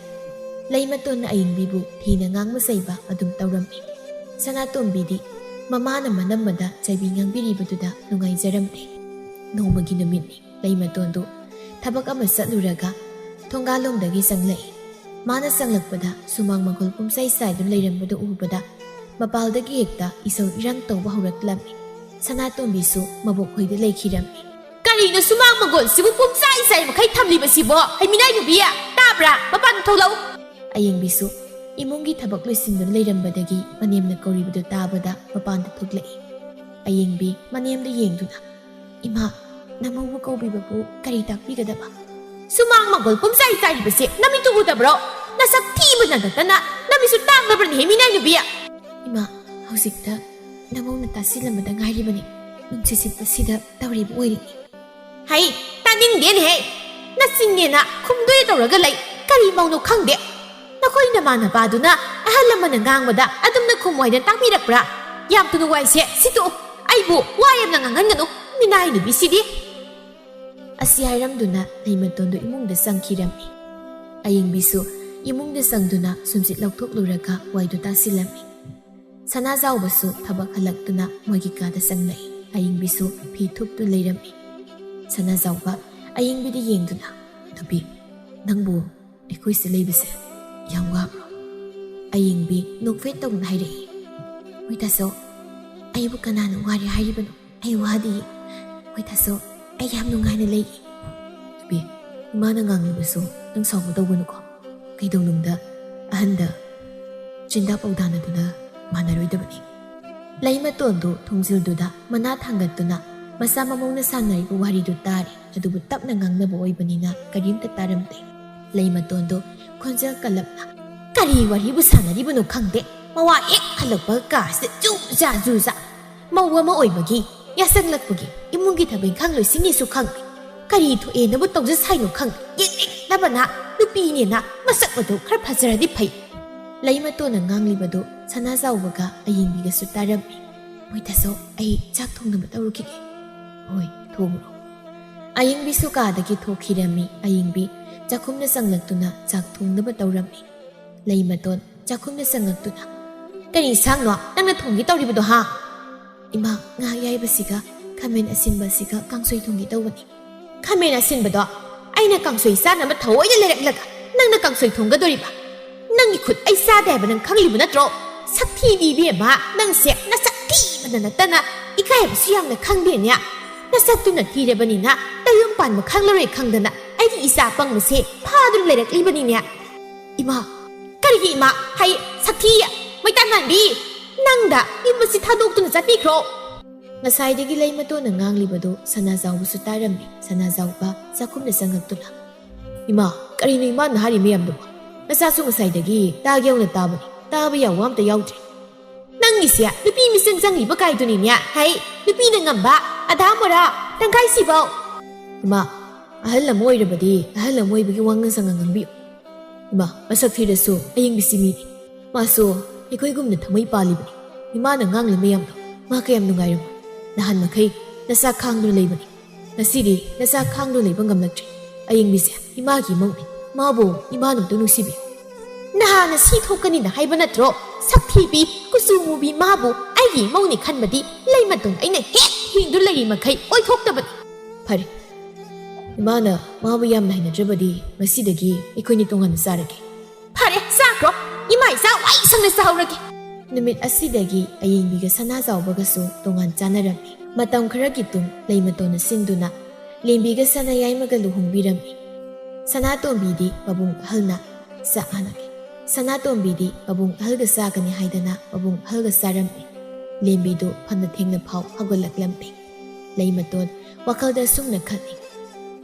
ꯂꯩꯃꯇꯣꯟꯅ ꯑꯌꯤꯡꯕꯤꯕꯨ ꯊꯤꯅ ꯉꯥꯡꯕ ꯆꯩꯕ ꯑꯗꯨꯝ ꯇꯧꯔꯝꯃꯤ꯫ ꯁꯅꯥꯇꯣꯝꯕꯤꯗꯤ ꯃꯃꯥꯅ ꯃꯅꯝꯃꯗ ꯆꯩꯕꯤ ꯉꯥꯡꯕꯤꯔꯤꯕꯗꯨꯗ ꯅꯨꯡꯉꯥꯏꯖꯔꯝꯗꯦ꯫ ꯅꯣꯡꯃꯒꯤ ꯅꯨꯃꯤꯠꯅꯤ꯫ ꯂꯩꯃꯇꯣꯟꯗꯨ ꯊꯕꯛ ꯑꯃ ꯆꯠꯂꯨꯔꯒ ꯊꯣꯡꯒꯥꯜꯂꯣꯝꯗꯒꯤ ꯆꯪꯂꯛꯏ꯫ ꯃꯥꯅ ꯆꯪꯂꯛꯄꯗ ꯁꯨꯃꯥꯡ ꯃꯥꯡꯒꯣꯜ ꯄꯨꯝꯆꯥꯏ ꯆꯥꯏꯗꯨꯅ ꯂꯩꯔꯝꯕꯗꯨ ꯎꯕꯗ ꯃꯄꯥꯜꯗꯒꯤ ꯍꯦꯛꯇ ꯏꯁꯧ ꯏꯔꯥꯡ ꯇꯧꯕ ꯍꯧꯔꯛꯂꯝꯃꯤ꯫ ꯁꯅꯥꯇꯣꯝꯕꯤꯁꯨ ꯃꯕꯣꯛ ꯍꯣꯏꯗ ꯂꯩꯈꯤꯔꯝꯃꯤ꯫ "ꯀꯔꯤꯅꯣ ꯁꯨꯃꯥꯡ ꯃꯥꯡꯒꯣꯜꯁꯤꯕꯨ ꯄꯨꯝꯆꯥꯏ ꯆꯥꯏ ꯃꯈꯩ ꯊꯝꯂꯤꯕꯁꯤꯕꯣ? ꯍꯩꯃꯤꯅꯥꯏ ꯅꯨꯕꯤ, ꯇꯥꯕ꯭ꯔꯥ? ꯃꯄꯥꯟ ꯊꯣꯛꯂꯛꯎ!" ꯑꯌꯤꯡꯕꯤꯁꯨ ꯏꯃꯨꯡꯒꯤ ꯊꯕꯛ ꯂꯣꯏꯁꯤꯟꯗꯨꯅ ꯂꯩꯔꯝꯕꯗꯒꯤ ꯃꯅꯦꯝꯅ ꯀꯧꯔꯤꯕꯗꯨ ꯇꯥꯕꯗ ꯃꯄꯥꯟꯗ ꯊꯣꯛꯂꯛꯏ꯫ ꯑꯌꯤꯡꯕꯤ ꯃꯅꯦꯝꯗ ꯌꯦꯡꯗꯨꯅ, "ꯏꯃꯥ, ꯅꯃꯧꯕꯨ ꯀꯧꯕꯤꯕꯕꯨ ꯀꯔꯤ ꯇꯥꯛꯄꯤꯒꯗꯕ?" "ꯁꯨꯃꯥꯡ ꯃꯥꯡꯒꯣꯜ ꯄꯨꯝꯆꯥꯏ ꯆꯥꯏꯔꯤꯕꯁꯦ ꯅꯃꯤꯠꯇꯨ ꯎꯗꯕ꯭ꯔꯣ? ꯅꯁꯛ ꯊꯤꯕꯅ ꯅꯠꯇꯅ ꯅꯃꯤꯠꯁꯨ ꯇꯥꯡꯂꯕꯅꯦꯍꯦ, ꯃꯤꯅꯥꯏ ꯅꯨꯕꯤ!" "ꯏꯃꯥ, ꯍꯧꯖꯤꯛꯇ ꯅꯃꯧꯅ ꯇꯥꯁꯤꯜꯂꯝꯕꯗ ꯉꯥꯏꯔꯤꯕꯅꯤ꯫ ꯅꯨꯡꯁꯤꯠ ꯁꯤꯠꯄꯁꯤꯗ ꯇꯧꯔꯤꯕ ꯑꯣꯏꯔꯤꯅꯤ꯫" "ꯍꯩ, ꯇꯥꯅꯤꯡꯗꯦꯅꯦꯍꯦ! ꯅꯆꯤꯟꯅꯦꯅ ꯈꯨꯝꯗꯣꯏ ꯇꯧꯔꯒ ꯂꯩ꯫ ꯀꯔꯤ ꯃꯧꯅꯣ ꯈꯪꯗꯦ꯫ ꯅꯈꯣꯏ ꯅꯃꯥꯟꯅꯕꯗꯨꯅ ꯑꯍꯜ ꯑꯃꯅ ꯉꯥꯡꯕꯗ ꯑꯗꯨꯝꯅ ꯈꯨꯝꯃꯨ ꯍꯥꯏꯅ ꯇꯥꯛꯄꯤꯔꯛꯄ꯭ꯔꯥ? ꯌꯥꯝ ꯊꯨꯅ ꯋꯥꯏꯁꯦ ꯁꯤꯠꯇꯣꯛꯎ꯫ ꯑꯩꯕꯨ ꯋꯥ ꯌꯥꯝꯅ ꯉꯥꯡꯍꯟꯒꯅꯨ, ꯃꯤꯅꯥꯏ ꯅꯨꯄꯤꯁꯤꯗꯤ!" ꯑꯁꯤ ꯍꯥꯏꯔꯝꯗꯨꯅ ꯂꯩꯃꯇꯣꯟꯗꯨ ꯏꯃꯨꯡꯗ ꯆꯪꯈꯤꯔꯝꯃꯤ꯫ ꯑꯌꯤꯡꯕꯤꯁꯨ ꯏꯃꯨꯡꯗ ꯆꯪꯗꯨꯅ ꯁꯨꯝꯆꯤꯠ ꯂꯧꯊꯣꯛꯂꯨꯔꯒ ꯋꯥꯏꯗꯨ ꯇꯥꯁꯤꯜꯂꯝꯃꯤ꯫ ꯁꯅꯥꯖꯥꯎꯕꯁꯨ ꯊꯕꯛ ꯍꯜꯂꯛꯇꯨꯅ ꯃꯣꯏꯒꯤ ꯀꯥꯗ ꯆꯪꯂꯛꯏ꯫ ꯑꯌꯤꯡꯕꯤꯁꯨ ꯐꯤ ꯊꯨꯞꯇꯨ ꯂꯩꯔꯝꯃꯤ꯫ ꯁꯅꯥꯖꯥꯎꯕ ꯑꯌꯤꯡꯕꯤꯗ ꯌꯦꯡꯗꯨꯅ, "ꯅꯨꯄꯤ, ꯅꯪꯕꯨ ꯑꯩꯈꯣꯏꯁꯤꯗ ꯂꯩꯕꯁꯦ ꯌꯥꯝ ꯋꯥꯕ꯭ꯔꯣ?" ꯑꯌꯤꯡꯕꯤ ꯅꯣꯛꯐꯦꯠ ꯇꯧꯗꯨꯅ ꯍꯥꯏꯔꯛꯏ, "ꯍꯣꯏ ꯇꯥꯆꯧ, ꯑꯩꯕꯨ ꯀꯅꯥꯅ ꯋꯥꯔꯦ ꯍꯥꯏꯔꯤꯕꯅꯣ? ꯑꯩ ꯋꯥꯗꯤꯌꯦ꯫ ꯍꯣꯏ ꯇꯥꯆꯧ, ꯑꯩ ꯌꯥꯝ ꯅꯨꯡꯉꯥꯏꯅ ꯂꯩꯌꯦ꯫" "ꯅꯨꯄꯤ, ꯏꯃꯥꯅ ꯉꯥꯡꯂꯕꯁꯨ ꯅꯪ ꯁꯥꯎꯒꯗꯧꯕꯅꯨꯀꯣ꯫ ꯀꯩꯗꯧꯅꯨꯡꯗ ꯑꯍꯟꯗ ꯆꯤꯟꯗꯥ ꯄꯥꯎꯗꯥꯅꯗꯨꯅ ꯃꯥꯟꯅꯔꯣꯏꯗꯕꯅꯤ꯫" ꯂꯩꯃꯇꯣꯟꯗꯨ ꯊꯣꯡꯖꯤꯜꯗꯨꯗ ꯃꯅꯥ ꯊꯥꯡꯒꯠꯇꯨꯅ ꯃꯆꯥ ꯃꯃꯧꯅ ꯁꯥꯟꯅꯔꯤꯕ ꯋꯥꯔꯤꯗꯨ ꯇꯥꯔꯤ, ꯑꯗꯨꯕꯨ ꯇꯞꯅ ꯉꯥꯡꯅꯕ ꯑꯣꯏꯕꯅꯤꯅ ꯀꯔꯤꯝꯇ ꯇꯥꯔꯝꯗꯦ꯫ ꯂꯩꯃꯇꯣꯟꯗꯨ ꯈꯣꯟꯖꯦꯜ ꯀꯜꯂꯞꯅ, "ꯀꯔꯤ ꯋꯥꯔꯤꯕꯨ ꯁꯥꯟꯅꯔꯤꯕꯅꯣ ꯈꯪꯗꯦ꯫ ꯃꯋꯥ ꯍꯦꯛ ꯍꯜꯂꯛꯄ ꯀꯥꯁꯤꯗ ꯖꯨ ꯖꯥ ꯖꯨ ꯖꯥ꯫ ꯃꯧ ꯑꯃ ꯑꯣꯏꯕꯒꯤ, ꯌꯥꯆꯪꯂꯛꯄꯒꯤ, ꯏꯃꯨꯡꯒꯤ ꯊꯕꯛ ꯏꯪꯈꯥꯡ ꯂꯣꯏꯁꯤꯟꯅꯤꯁꯨ ꯈꯪꯗꯦ꯫ ꯀꯔꯤ ꯊꯣꯛꯑꯦꯅꯕꯨ ꯇꯧꯖ ꯁꯥꯏꯅꯣ ꯈꯪꯗꯦ꯫ ꯌꯦꯡꯅꯤꯡꯗꯕꯅ꯫ ꯅꯨꯄꯤꯅꯦꯅ ꯃꯁꯛ ꯃꯇꯧ ꯈꯔ ꯐꯖꯔꯗꯤ ꯐꯩ꯫ ꯂꯩꯃꯇꯣꯟꯅ ꯉꯥꯡꯂꯤꯕꯗꯨ ꯁꯅꯥꯖꯥꯎꯕꯒ ꯑꯌꯦꯡꯕꯤꯒꯁꯨ ꯇꯥꯔꯝꯃꯤ꯫ "ꯃꯣꯏꯗꯁꯨ ꯑꯩ ꯆꯥꯛ ꯊꯣꯡꯅꯕ ꯇꯧꯔꯨꯈꯤꯒꯦ꯫" "ꯍꯣꯏ, ꯊꯣꯡꯉꯨꯔꯣ꯫" ꯑꯌꯦꯡꯕꯤꯁꯨ ꯀꯥꯗꯒꯤ ꯊꯣꯛꯈꯤꯔꯝꯃꯤ꯫ ꯑꯌꯦꯡꯕꯤ ꯆꯥꯛꯈꯨꯝꯗ ꯆꯪꯂꯛꯇꯨꯅ ꯆꯥꯛ ꯊꯣꯡꯅꯕ ꯇꯧꯔꯝꯃꯤ꯫ ꯂꯩꯃꯇꯣꯟ ꯆꯥꯛꯈꯨꯝꯗ ꯆꯪꯂꯛꯇꯨꯅ, "ꯀꯔꯤ ꯏꯟꯁꯥꯡꯅꯣ ꯅꯪꯅ ꯊꯣꯡꯒꯦ ꯇꯧꯔꯤꯕꯗꯣ, ꯍꯥ?" "ꯏꯃꯥ, ꯉꯥ ꯑꯌꯥꯏꯕꯁꯤꯒ ꯈꯥꯃꯦꯟ ꯑꯁꯤꯟꯕꯁꯤꯒ ꯀꯥꯡꯁꯣꯏ ꯊꯣꯡꯒꯦ ꯇꯧꯕꯅꯤ꯫" "ꯈꯥꯃꯦꯟ ꯑꯁꯤꯟꯕꯗꯣ ꯑꯩꯅ ꯀꯥꯡꯁꯣꯏ ꯆꯥꯅꯕ ꯊꯑꯣꯏꯅ ꯂꯩꯔꯛꯂꯒ ꯅꯪꯅ ꯀꯥꯡꯁꯣꯏ ꯊꯣꯡꯒꯗꯣꯔꯤꯕ? ꯅꯪꯒꯤ ꯈꯨꯠ ꯑꯩ ꯆꯥꯗꯦ ꯍꯥꯏꯕ ꯅꯪ ꯈꯪꯂꯤꯕ ꯅꯠꯇ꯭ꯔꯣ? ꯁꯛꯊꯤꯕꯤ ꯏꯕꯦꯝꯃ, ꯅꯪꯁꯦ ꯅꯁꯛ ꯊꯤꯕꯗ ꯅꯠꯇꯅ ꯏꯀꯥꯏꯕꯁꯨ ꯌꯥꯝꯅ ꯈꯪꯗꯦꯅꯦ꯫ ꯅꯁꯛꯇꯨꯅ ꯊꯤꯔꯕꯅꯤꯅ ꯅꯌꯨꯝ ꯄꯥꯟꯕ ꯈꯪꯂꯔꯣꯏ ꯈꯪꯗꯅ ꯑꯩꯒꯤ ꯏꯆꯥ ꯑꯄꯪꯕꯁꯦ ꯐꯥꯗꯨꯅ ꯂꯩꯔꯛꯂꯤꯕꯅꯤꯅꯦ꯫" "ꯏꯃꯥ!" "ꯀꯔꯤꯒꯤ ꯏꯃꯥ ꯍꯥꯏ? ꯁꯛꯊꯤ! ꯃꯩꯇꯥꯟ ꯃꯥꯟꯕꯤ! ꯅꯪꯗ ꯌꯨꯝ ꯑꯁꯤ ꯊꯥꯗꯣꯛꯇꯨꯅ ꯆꯠꯄꯤꯈ꯭ꯔꯣ!" ꯉꯁꯥꯏꯗꯒꯤ ꯂꯩꯃꯇꯣꯟꯅ ꯉꯥꯡꯂꯤꯕꯗꯨ ꯁꯅꯥꯖꯥꯎꯕꯁꯨ ꯇꯥꯔꯝꯃꯤ꯫ ꯁꯅꯥꯖꯥꯎꯕ ꯆꯥꯛꯈꯨꯝꯗ ꯆꯪꯉꯛꯇꯨꯅ, "ꯏꯃꯥ, ꯀꯔꯤꯅꯣ ꯏꯃꯥꯅ ꯍꯥꯏꯔꯤ ꯃꯌꯥꯝꯗꯨꯕꯣ? ꯅꯆꯥꯁꯨ ꯉꯁꯥꯏꯗꯒꯤ ꯇꯥꯒꯦ ꯌꯥꯎꯅ ꯇꯥꯕꯅꯤ, ꯇꯥꯕ ꯌꯥꯕ ꯑꯝꯇ ꯌꯥꯎꯗ꯭ꯔꯦ꯫ ꯅꯪꯒꯤꯁꯦ ꯅꯨꯄꯤ ꯃꯤꯆꯪ ꯆꯪꯉꯤꯕ ꯀꯥꯏꯗꯨꯅꯤꯅꯦ꯫ ꯍꯩ, ꯅꯨꯄꯤꯅ ꯉꯝꯕ ꯑꯙꯥ ꯃꯣꯔꯥ ꯇꯪꯈꯥꯏ ꯁꯤꯐꯧ!" "ꯏꯃꯥ, ꯑꯍꯜ ꯑꯃ ꯑꯣꯏꯔꯕꯗꯤ ꯑꯍꯜ ꯑꯃ ꯑꯣꯏꯕꯒꯤ ꯋꯥꯉꯥꯡ ꯁꯉꯥꯡ ꯉꯥꯡꯕꯤꯌꯨ꯫ ꯏꯃꯥ, ꯃꯁꯛ ꯊꯤꯔꯁꯨ ꯑꯌꯦꯡꯕꯤꯁꯤ ꯃꯤꯅꯤ꯫ ꯃꯥꯁꯨ ꯑꯩꯈꯣꯏꯒꯨꯝꯅ ꯊꯃꯣꯏ ꯄꯥꯜꯂꯤꯕꯅꯤ꯫ ꯏꯃꯥꯅ ꯉꯥꯡꯂꯤ ꯃꯌꯥꯝꯗꯣ ꯃꯥ ꯀꯌꯥꯝ ꯅꯨꯡꯉꯥꯏꯔꯝꯃꯣꯏ꯫ ꯅꯍꯥꯟ ꯃꯈꯩ ꯅꯆꯥ ꯈꯥꯡꯗꯨꯅ ꯂꯩꯕꯅꯤ꯫ ꯉꯁꯤꯗꯤ ꯅꯆꯥ ꯈꯥꯡꯗꯨꯅ ꯂꯩꯕ ꯉꯝꯂꯛꯇ꯭ꯔꯦ꯫ ꯑꯌꯦꯡꯕꯤꯁꯦ ꯏꯃꯥꯒꯤ ꯏꯃꯧꯅꯤ꯫ ꯃꯥꯕꯨ ꯏꯃꯥꯅ ꯑꯝꯇ ꯅꯨꯡꯁꯤꯕꯤꯌꯨ꯫" "ꯅꯍꯥꯅ ꯁꯤ ꯊꯣꯛꯀꯅꯤꯅ ꯍꯥꯏꯕ ꯅꯠꯇ꯭ꯔꯣ? ꯁꯛꯊꯤꯕꯤ, ꯀꯨꯆꯨ ꯃꯨꯕꯤ ꯃꯥꯕꯨ ꯑꯩꯒꯤ ꯏꯃꯧꯅꯤ ꯈꯟꯕꯗꯤ ꯂꯩꯃꯇꯣꯟ ꯑꯩꯅ ꯍꯦꯛ ꯍꯤꯡꯗꯨ ꯂꯩꯔꯤ ꯃꯈꯩ ꯑꯣꯏꯊꯣꯛꯇꯕꯅꯤ꯫" "ꯐꯔꯦ, ꯏꯃꯥꯅ ꯃꯥꯕꯨ ꯌꯥꯝꯅ ꯍꯩꯅꯗ꯭ꯔꯕꯗꯤ ꯉꯁꯤꯗꯒꯤ ꯑꯩꯈꯣꯏꯅꯤ ꯇꯣꯉꯥꯟꯅ ꯆꯥꯔꯒꯦ꯫" "ꯐꯔꯦ, ꯆꯥꯈ꯭ꯔꯣ꯫ ꯏꯃꯥ ꯏꯆꯥ ꯋꯥꯏ ꯁꯪꯅ ꯆꯥꯍꯧꯔꯒꯦ꯫" ꯅꯨꯃꯤꯠ ꯑꯁꯤꯗꯒꯤ ꯑꯌꯦꯡꯕꯤꯒ ꯁꯅꯥꯖꯥꯎꯕꯒꯁꯨ ꯇꯣꯉꯥꯟ ꯆꯥꯅꯔꯝꯃꯤ꯫ ꯃꯇꯝ ꯈꯔꯒꯤ ꯇꯨꯡ ꯂꯩꯃꯇꯣꯟꯅ ꯁꯤꯟꯗꯨꯅ ꯂꯦꯝꯕꯤꯒ ꯁꯅꯥꯌꯥꯏꯃꯒ ꯂꯨꯍꯣꯡꯕꯤꯔꯝꯃꯤ꯫ ꯁꯅꯥꯇꯣꯝꯕꯤꯗꯤ ꯃꯕꯨꯡ ꯑꯍꯜꯅ ꯆꯥꯛ ꯍꯥꯟꯅꯈꯤ꯫ ꯁꯅꯥꯇꯣꯝꯕꯤꯗꯤ ꯃꯕꯨꯡ ꯑꯍꯜꯒ ꯆꯥꯒꯅꯤ ꯍꯥꯏꯗꯅ ꯃꯕꯨꯡ ꯑꯍꯜꯒ ꯆꯥꯔꯝꯃꯤ꯫ ꯂꯦꯝꯕꯤꯗꯨ ꯐꯅ ꯊꯦꯡꯅ ꯐꯥꯎ ꯍꯧꯒꯠꯂꯛꯂꯝꯃꯤ꯫ ꯂꯩꯃꯇꯣꯟ ꯋꯥꯈꯜꯗ ꯑꯁꯨꯝꯅ ꯈꯜꯂꯤ,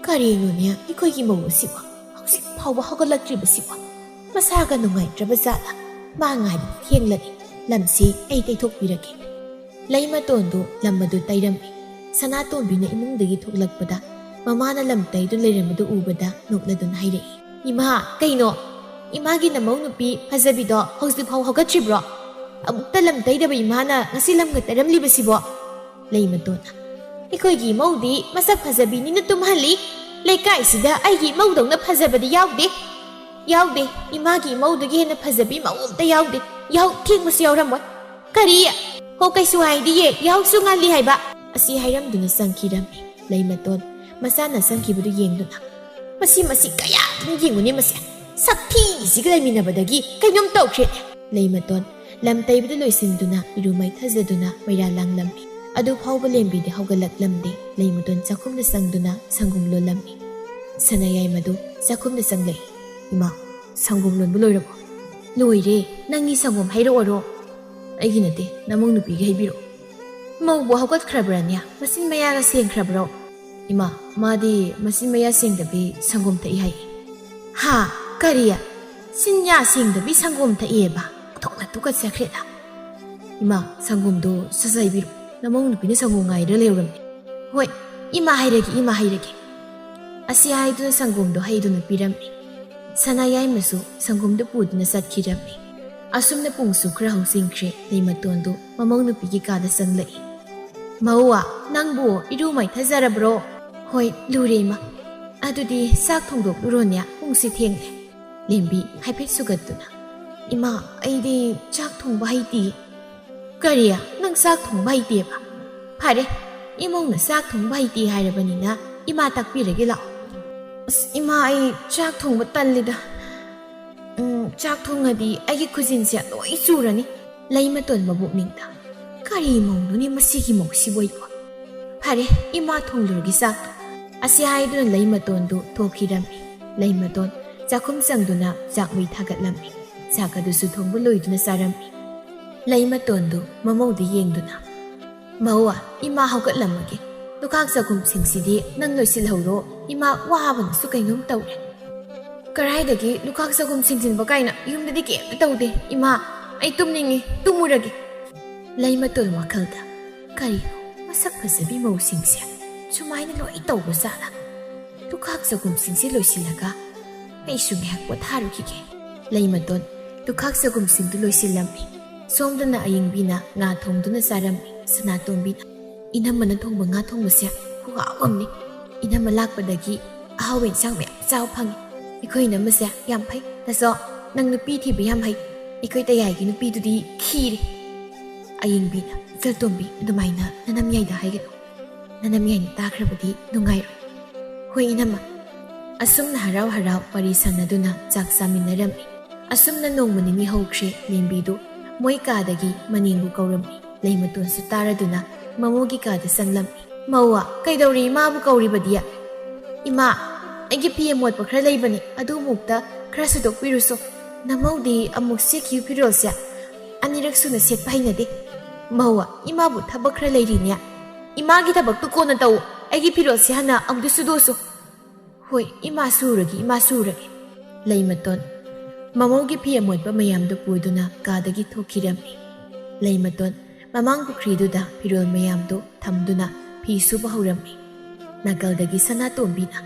"ꯀꯔꯤꯅꯣꯅꯦ ꯑꯩꯈꯣꯏꯒꯤ ꯃꯧ ꯑꯁꯤꯕꯨ ꯍꯧꯖꯤꯛ ꯐꯥꯎꯕ ꯍꯧꯒꯠꯂꯛꯇ꯭ꯔꯤꯕꯁꯤꯕꯨ? ꯃꯁꯥꯒ ꯅꯨꯡꯉꯥꯏꯇ꯭ꯔꯕ ꯖꯥꯠꯂ? ꯃꯥ ꯉꯥꯏꯕꯗ ꯊꯦꯡꯂꯅꯤ꯫ ꯂꯝꯁꯤ ꯑꯩ ꯇꯩꯊꯣꯛꯄꯤꯔꯒꯦ꯫" ꯂꯩꯃꯇꯣꯟꯗꯨ ꯂꯝ ꯑꯗꯨ ꯇꯩꯔꯝꯃꯤ꯫ ꯁꯅꯥꯇꯣꯝꯕꯤꯅ ꯏꯃꯨꯡꯗꯒꯤ ꯊꯣꯛꯂꯛꯄꯗ ꯃꯃꯥꯅ ꯂꯝ ꯇꯩꯗꯨꯅ ꯂꯩꯔꯝꯕꯗꯨ ꯎꯕꯗ ꯅꯣꯛꯂꯗꯨꯅ ꯍꯥꯏꯔꯛꯏ, "ꯏꯃꯥ, ꯀꯩꯅꯣ? "ꯏꯃꯥꯒꯤ ꯅꯃꯧ ꯅꯨꯄꯤ ꯐꯖꯕꯤꯗꯣ ꯍꯧꯖꯤꯛꯐꯥꯎ ꯍꯧꯒꯠꯇ꯭ꯔꯤꯕ꯭ꯔꯣ? ꯑꯃꯨꯛꯇ ꯂꯝ ꯇꯩꯗꯕ ꯏꯃꯥꯅ ꯉꯁꯤ ꯂꯝꯒ ꯇꯩꯔꯝꯂꯤꯕꯁꯤꯕꯣ?" ꯂꯩꯃꯇꯣꯟꯅ, "ꯑꯩꯈꯣꯏꯒꯤ ꯏꯃꯧꯗꯤ ꯃꯁꯛ ꯐꯖꯕꯤꯅꯤꯅ ꯇꯨꯝꯍꯜꯂꯤ꯫ ꯂꯩꯀꯥꯏꯁꯤꯗ ꯑꯩꯒꯤ ꯏꯃꯧꯗꯧꯅ ꯐꯖꯕꯗꯤ ꯌꯥꯎꯗꯦ꯫ ꯌꯥꯎꯗꯦ, ꯏꯃꯥꯒꯤ ꯏꯃꯧꯗꯒꯤ ꯍꯦꯟꯅ ꯐꯖꯕꯤ ꯃꯧ ꯑꯝꯇ ꯌꯥꯎꯗꯦ꯫ ꯌꯥꯎ, ꯊꯦꯡꯕꯁꯨ ꯌꯥꯎꯔꯝꯃꯣꯏ꯫ ꯀꯔꯤ? ꯍꯣ, ꯀꯩꯁꯨ ꯍꯥꯏꯗꯤꯌꯦ, ꯌꯥꯍꯧꯁꯨ ꯉꯜꯂꯤ ꯍꯥꯏꯕ꯫" ꯑꯁꯤ ꯍꯥꯏꯔꯝꯗꯨꯅ ꯆꯪꯈꯤꯔꯝꯃꯤ꯫ ꯂꯩꯃꯇꯣꯟ ꯃꯆꯥꯅ ꯆꯪꯈꯤꯕꯗꯨ ꯌꯦꯡꯗꯨꯅ, "ꯃꯁꯤ, ꯃꯁꯤ ꯀꯌꯥꯗꯅ ꯌꯦꯡꯉꯨꯅꯦ ꯃꯁꯤ꯫ ꯁꯛꯊꯤꯁꯤꯒ ꯂꯩꯃꯤꯟꯅꯕꯗꯒꯤ ꯀꯩꯅꯣꯝ ꯇꯧꯈ꯭ꯔꯦ꯫" ꯂꯩꯃꯇꯣꯟ ꯂꯝ ꯇꯩꯕꯗꯨ ꯂꯣꯏꯁꯤꯟꯗꯨꯅ ꯏꯔꯨ ꯃꯥꯏꯊꯖꯗꯨꯅ ꯃꯩꯔꯥ ꯂꯥꯡꯂꯝꯃꯤ꯫ ꯑꯗꯨ ꯐꯥꯎꯕ ꯂꯦꯝꯕꯤꯗꯤ ꯍꯧꯒꯠꯂꯛꯂꯝꯗꯦ꯫ ꯂꯩꯃꯇꯣꯟ ꯆꯥꯛꯈꯨꯝꯗ ꯆꯪꯗꯨꯅ ꯁꯪꯒꯣꯝ ꯂꯣꯜꯂꯝꯃꯤ꯫ ꯁꯅꯥꯌꯥꯏꯃꯗꯨ ꯆꯥꯛꯈꯨꯝꯗ ꯆꯪꯂꯛꯏ꯫ "ꯏꯃꯥ, ꯁꯪꯒꯣꯝ ꯂꯣꯟꯕ ꯂꯣꯏꯔꯕꯣ?" "ꯂꯣꯏꯔꯦ꯫ ꯅꯪꯒꯤ ꯁꯪꯒꯣꯝ ꯍꯩꯔꯛꯑꯣꯔꯣ?" "ꯑꯩꯒꯤ ꯅꯠꯇꯦ, ꯅꯃꯧ ꯅꯨꯄꯤꯒꯤ ꯍꯩꯕꯤꯔꯛꯑꯣ꯫" "ꯃꯧꯕꯨ ꯍꯧꯒꯠꯈ꯭ꯔꯕ꯭ꯔꯥꯅꯦ? ꯃꯆꯤꯟ ꯃꯌꯥꯒ ꯁꯦꯡꯈ꯭ꯔꯕ꯭ꯔꯣ?" "ꯏꯃꯥ, ꯃꯥꯗꯤ ꯃꯆꯤꯟ ꯃꯌꯥ ꯁꯦꯡꯗꯕꯤ ꯁꯪꯒꯣꯝ ꯊꯛꯏ ꯍꯥꯏ꯫" "ꯍꯥ? ꯀꯔꯤ? ꯆꯤꯟꯌꯥ ꯁꯦꯡꯗꯕꯤ ꯁꯪꯒꯣꯝ ꯊꯛꯏꯑꯕ? ꯑꯣꯟꯊꯣꯛꯅ ꯇꯨꯀꯠꯆꯈ꯭ꯔꯦꯗ꯫" "ꯏꯃꯥ, ꯁꯪꯒꯣꯝꯗꯣ ꯁꯠ ꯁꯠ ꯍꯩꯕꯤꯔꯣ꯫ ꯅꯃꯧ ꯅꯨꯄꯤꯅ ꯁꯪꯒꯣꯝ ꯉꯥꯏꯔ ꯂꯩꯔꯝꯃꯦ꯫" "ꯍꯣꯏ, ꯏꯃꯥ ꯍꯩꯔꯒꯦ, ꯏꯃꯥ ꯍꯩꯔꯒꯦ꯫" ꯑꯁꯤ ꯍꯥꯏꯗꯨꯅ ꯁꯪꯒꯣꯝꯗꯣ ꯍꯩꯗꯨꯅ ꯄꯤꯔꯝꯃꯤ꯫ ꯁꯅꯥꯌꯥꯏꯃꯁꯨ ꯁꯪꯒꯣꯝꯗꯨ ꯄꯨꯗꯨꯅ ꯆꯠꯈꯤꯔꯝꯃꯤ꯫ ꯑꯁꯨꯝꯅ ꯄꯨꯡꯁꯨ ꯈꯔ ꯍꯧꯖꯤꯟꯈ꯭ꯔꯦ꯫ ꯂꯩꯃꯇꯣꯟꯗꯨ ꯃꯃꯧ ꯅꯨꯄꯤꯒꯤ ꯀꯥꯗ ꯆꯪꯂꯛꯏ꯫ "ꯃꯧꯋꯥ, ꯅꯪꯕꯨ ꯏꯔꯨ ꯃꯥꯏꯊꯖꯔꯕ꯭ꯔꯣ?" "ꯍꯣꯏ, ꯂꯨꯔꯦ ꯏꯃꯥ꯫" "ꯑꯗꯨꯗꯤ ꯆꯥꯛ ꯊꯣꯡꯗꯣꯛꯂꯨꯔꯣꯅꯦ, ꯄꯨꯡꯁꯤ ꯊꯦꯡꯂꯦ꯫" ꯂꯦꯝꯕꯤ ꯍꯥꯏꯐꯦꯠ ꯁꯨꯒꯠꯇꯨꯅ, "ꯏꯃꯥ, ꯑꯩꯗꯤ ꯆꯥꯛ ꯊꯣꯡꯕ ꯍꯩꯇꯦ꯫" "ꯀꯔꯤ? ꯅꯪ ꯆꯥꯛ ꯊꯣꯡꯕ ꯍꯩꯇꯦꯕ? ꯐꯔꯦ, ꯏꯃꯧꯅ ꯆꯥꯛ ꯊꯣꯡꯕ ꯍꯩꯇꯦ ꯍꯥꯏꯔꯕꯅꯤꯅ ꯏꯃꯥ ꯇꯥꯛꯄꯤꯔꯒꯦ ꯂꯥꯛꯑꯣ꯫" "ꯑꯁ, ꯏꯃꯥ, ꯑꯩ ꯆꯥꯛ ꯊꯣꯡꯕ ꯇꯜꯂꯤꯗ꯫ ꯎꯝ, ꯆꯥꯛ ꯊꯣꯡꯉꯗꯤ ꯑꯩꯒꯤ ꯈꯨꯖꯤꯟꯁꯦ ꯂꯣꯏ ꯆꯨꯔꯅꯤ꯫" ꯂꯩꯃꯇꯣꯟ ꯃꯕꯨꯛꯅꯤꯡꯗ, "ꯀꯔꯤ ꯃꯧꯅꯣꯅꯦ ꯃꯁꯤꯒꯤ ꯃꯧꯁꯤꯕꯨ ꯑꯩꯕꯨ?" "ꯐꯔꯦ, ꯏꯃꯥ ꯊꯣꯡꯂꯨꯔꯒꯦ ꯆꯥꯛꯇꯣ꯫" ꯑꯁꯤ ꯍꯥꯏꯗꯨꯅ ꯂꯩꯃꯇꯣꯟꯗꯨ ꯊꯣꯛꯈꯤꯔꯝꯃꯤ꯫ ꯂꯩꯃꯇꯣꯟ ꯆꯥꯛꯈꯨꯝ ꯆꯪꯗꯨꯅ ꯆꯥꯛ ꯃꯩ ꯊꯥꯒꯠꯂꯝꯃꯤ꯫ ꯆꯥꯛ ꯑꯗꯨꯁꯨ ꯊꯣꯡꯕ ꯂꯣꯏꯗꯨꯅ ꯆꯥꯔꯝꯃꯤ꯫ ꯂꯩꯃꯇꯣꯟꯗꯨ ꯃꯃꯧꯗ ꯌꯦꯡꯗꯨꯅ, "ꯃꯧ, ꯏꯃꯥ ꯍꯧꯒꯠꯂꯝꯃꯒꯦ꯫ ꯂꯨꯈꯥꯛ ꯆꯒꯨꯝꯁꯤꯡꯁꯤꯗꯤ ꯅꯪ ꯂꯣꯏꯁꯤꯜꯍꯧꯔꯣ, ꯏꯃꯥ ꯋꯥꯕꯅꯁꯨ ꯀꯩꯅꯣꯝ ꯇꯧꯔꯦ꯫" "ꯀꯔꯥꯏꯗꯒꯤ ꯂꯨꯈꯥꯛ ꯆꯒꯨꯝ ꯁꯦꯡꯖꯤꯟꯕ ꯀꯥꯏꯅ ꯌꯨꯝꯗꯗꯤ ꯀꯩꯝꯇ ꯇꯧꯗꯦ꯫ ꯏꯃꯥ, ꯑꯩ ꯇꯨꯝꯅꯤꯡꯉꯤ, ꯇꯨꯝꯃꯨꯔꯒꯦ꯫" ꯂꯩꯃꯇꯣꯟ ꯋꯥꯈꯜꯗ, "ꯀꯔꯤꯅꯣ ꯃꯁꯛ ꯐꯖꯕꯤ ꯃꯧꯁꯤꯡꯁꯦ ꯁꯨꯃꯥꯏꯅ ꯂꯣꯏ ꯇꯧꯕ ꯖꯥꯠꯂꯥ? ꯂꯨꯈꯥꯛ ꯆꯒꯨꯝꯁꯤꯡꯁꯦ ꯂꯣꯏꯁꯤꯜꯂꯒ ꯑꯩꯁꯨ ꯉꯥꯏꯍꯥꯛ ꯄꯣꯊꯥꯔꯨꯈꯤꯒꯦ꯫" ꯂꯩꯃꯇꯣꯟ ꯂꯨꯈꯥꯛ ꯆꯒꯨꯝꯁꯤꯡꯗꯨ ꯂꯣꯏꯁꯤꯜꯂꯝꯃꯤ꯫ ꯁꯣꯝꯗꯅ ꯑꯌꯤꯡꯕꯤꯅ ꯉꯥ ꯊꯣꯡꯗꯨꯅ ꯆꯥꯔꯝꯃꯤ꯫ ꯁꯅꯥꯇꯣꯝꯕꯤꯅ, "ꯏꯅꯝꯃꯅ ꯊꯣꯡꯕ ꯉꯥ ꯊꯣꯡꯕꯁꯦ ꯈꯨꯍꯥꯎ ꯑꯃꯅꯤ꯫ ꯏꯅꯝꯃ ꯂꯥꯛꯄꯗꯒꯤ ꯑꯍꯥꯎꯕ ꯏꯟꯁꯥꯡ ꯃꯌꯥꯝ ꯆꯥꯕ ꯐꯪꯉꯤ꯫ ꯑꯩꯈꯣꯏ ꯏꯅꯝꯃꯁꯦ ꯌꯥꯝ ꯐꯩ꯫ ꯇꯥꯆꯧ, ꯅꯪ ꯅꯨꯄꯤ ꯊꯤꯕ ꯌꯥꯝ ꯍꯩ꯫ ꯑꯩꯈꯣꯏ ꯇꯌꯥꯏꯒꯤ ꯅꯨꯄꯤꯗꯨꯗꯤ ꯈꯤꯔꯦ꯫" ꯑꯌꯤꯡꯕꯤꯅ, "ꯏꯆꯜꯇꯣꯝꯕꯤ, ꯑꯗꯨꯃꯥꯏꯅ ꯅꯅꯝꯌꯥꯏꯗ ꯍꯥꯏꯒꯅꯨ꯫ ꯅꯅꯝꯌꯥꯏꯅ ꯇꯥꯈ꯭ꯔꯕꯗꯤ ꯅꯨꯡꯉꯥꯏꯔꯣꯏ꯫" "ꯍꯣꯏ ꯏꯅꯝꯃ꯫" ꯑꯁꯨꯝꯅ ꯍꯔꯥꯎ ꯍꯔꯥꯎ ꯋꯥꯔꯤ ꯁꯥꯟꯅꯗꯨꯅ ꯆꯥꯛ ꯆꯥꯃꯤꯟꯅꯔꯝꯃꯤ꯫ ꯑꯁꯨꯝꯅ ꯅꯣꯡꯃ ꯅꯤꯅꯤ ꯍꯧꯈ꯭ꯔꯦ꯫ ꯂꯦꯝꯕꯤꯗꯨ ꯃꯣꯏ ꯀꯥꯗꯒꯤ ꯃꯅꯦꯝꯕꯨ ꯀꯧꯔꯝꯃꯤ꯫ ꯂꯩꯃꯇꯣꯟꯁꯨ ꯇꯥꯔꯗꯨꯅ ꯃꯃꯧꯒꯤ ꯀꯥꯗ ꯆꯪꯂꯝꯃꯤ꯫ "ꯃꯧꯋꯥ, ꯀꯩꯗꯧꯔꯤ ꯏꯃꯥꯕꯨ ꯀꯧꯔꯤꯕꯗꯤ?" "ꯏꯃꯥ, ꯑꯩꯒꯤ ꯐꯤ ꯑꯃꯣꯠꯄ ꯈꯔ ꯂꯩꯕꯅꯤ, ꯑꯗꯨ ꯑꯃꯨꯛꯇ ꯈꯔ ꯁꯨꯗꯣꯛꯄꯤꯔꯨꯁꯣ꯫ ꯅꯃꯧꯗꯤ ꯑꯃꯨꯛ ꯁꯦꯠꯈꯤꯕ ꯐꯤꯔꯣꯜꯁꯦ ꯑꯅꯤꯔꯛ ꯁꯨꯅ ꯁꯦꯠꯄ ꯍꯩꯅꯗꯦ꯫ ꯃꯧꯋꯥ, ꯏꯃꯥꯕꯨ ꯊꯕꯛ ꯈꯔ ꯂꯩꯔꯤꯅꯦ꯫ ꯏꯃꯥꯒꯤ ꯊꯕꯛꯇꯨ ꯀꯣꯟꯅ ꯇꯧ꯫ ꯑꯩꯒꯤ ꯐꯤꯔꯣꯜꯁꯦ ꯍꯥꯟꯅ ꯑꯃꯨꯛꯇ ꯁꯨꯗꯣꯛꯁꯨ꯫" "ꯍꯣꯏ ꯏꯃꯥ, ꯁꯨꯔꯒꯦ, ꯏꯃꯥ, ꯁꯨꯔꯒꯦ꯫" ꯂꯩꯃꯇꯣꯟ ꯃꯃꯧꯒꯤ ꯐꯤ ꯑꯃꯣꯠꯄ ꯃꯌꯥꯝꯗꯨ ꯄꯨꯗꯨꯅ ꯀꯥꯗꯒꯤ ꯊꯣꯛꯈꯤꯔꯝꯃꯤ꯫ ꯂꯩꯃꯇꯣꯟ ꯃꯃꯥꯡ ꯄꯨꯈ꯭ꯔꯤꯗꯨꯗ ꯐꯤꯔꯣꯜ ꯃꯌꯥꯝꯗꯨ ꯊꯝꯗꯨꯅ ꯐꯤ ꯁꯨꯕ ꯍꯧꯔꯝꯃꯤ꯫ ꯅꯥꯀꯜꯗꯒꯤ ꯁꯅꯥꯇꯣꯝꯕꯤꯅ,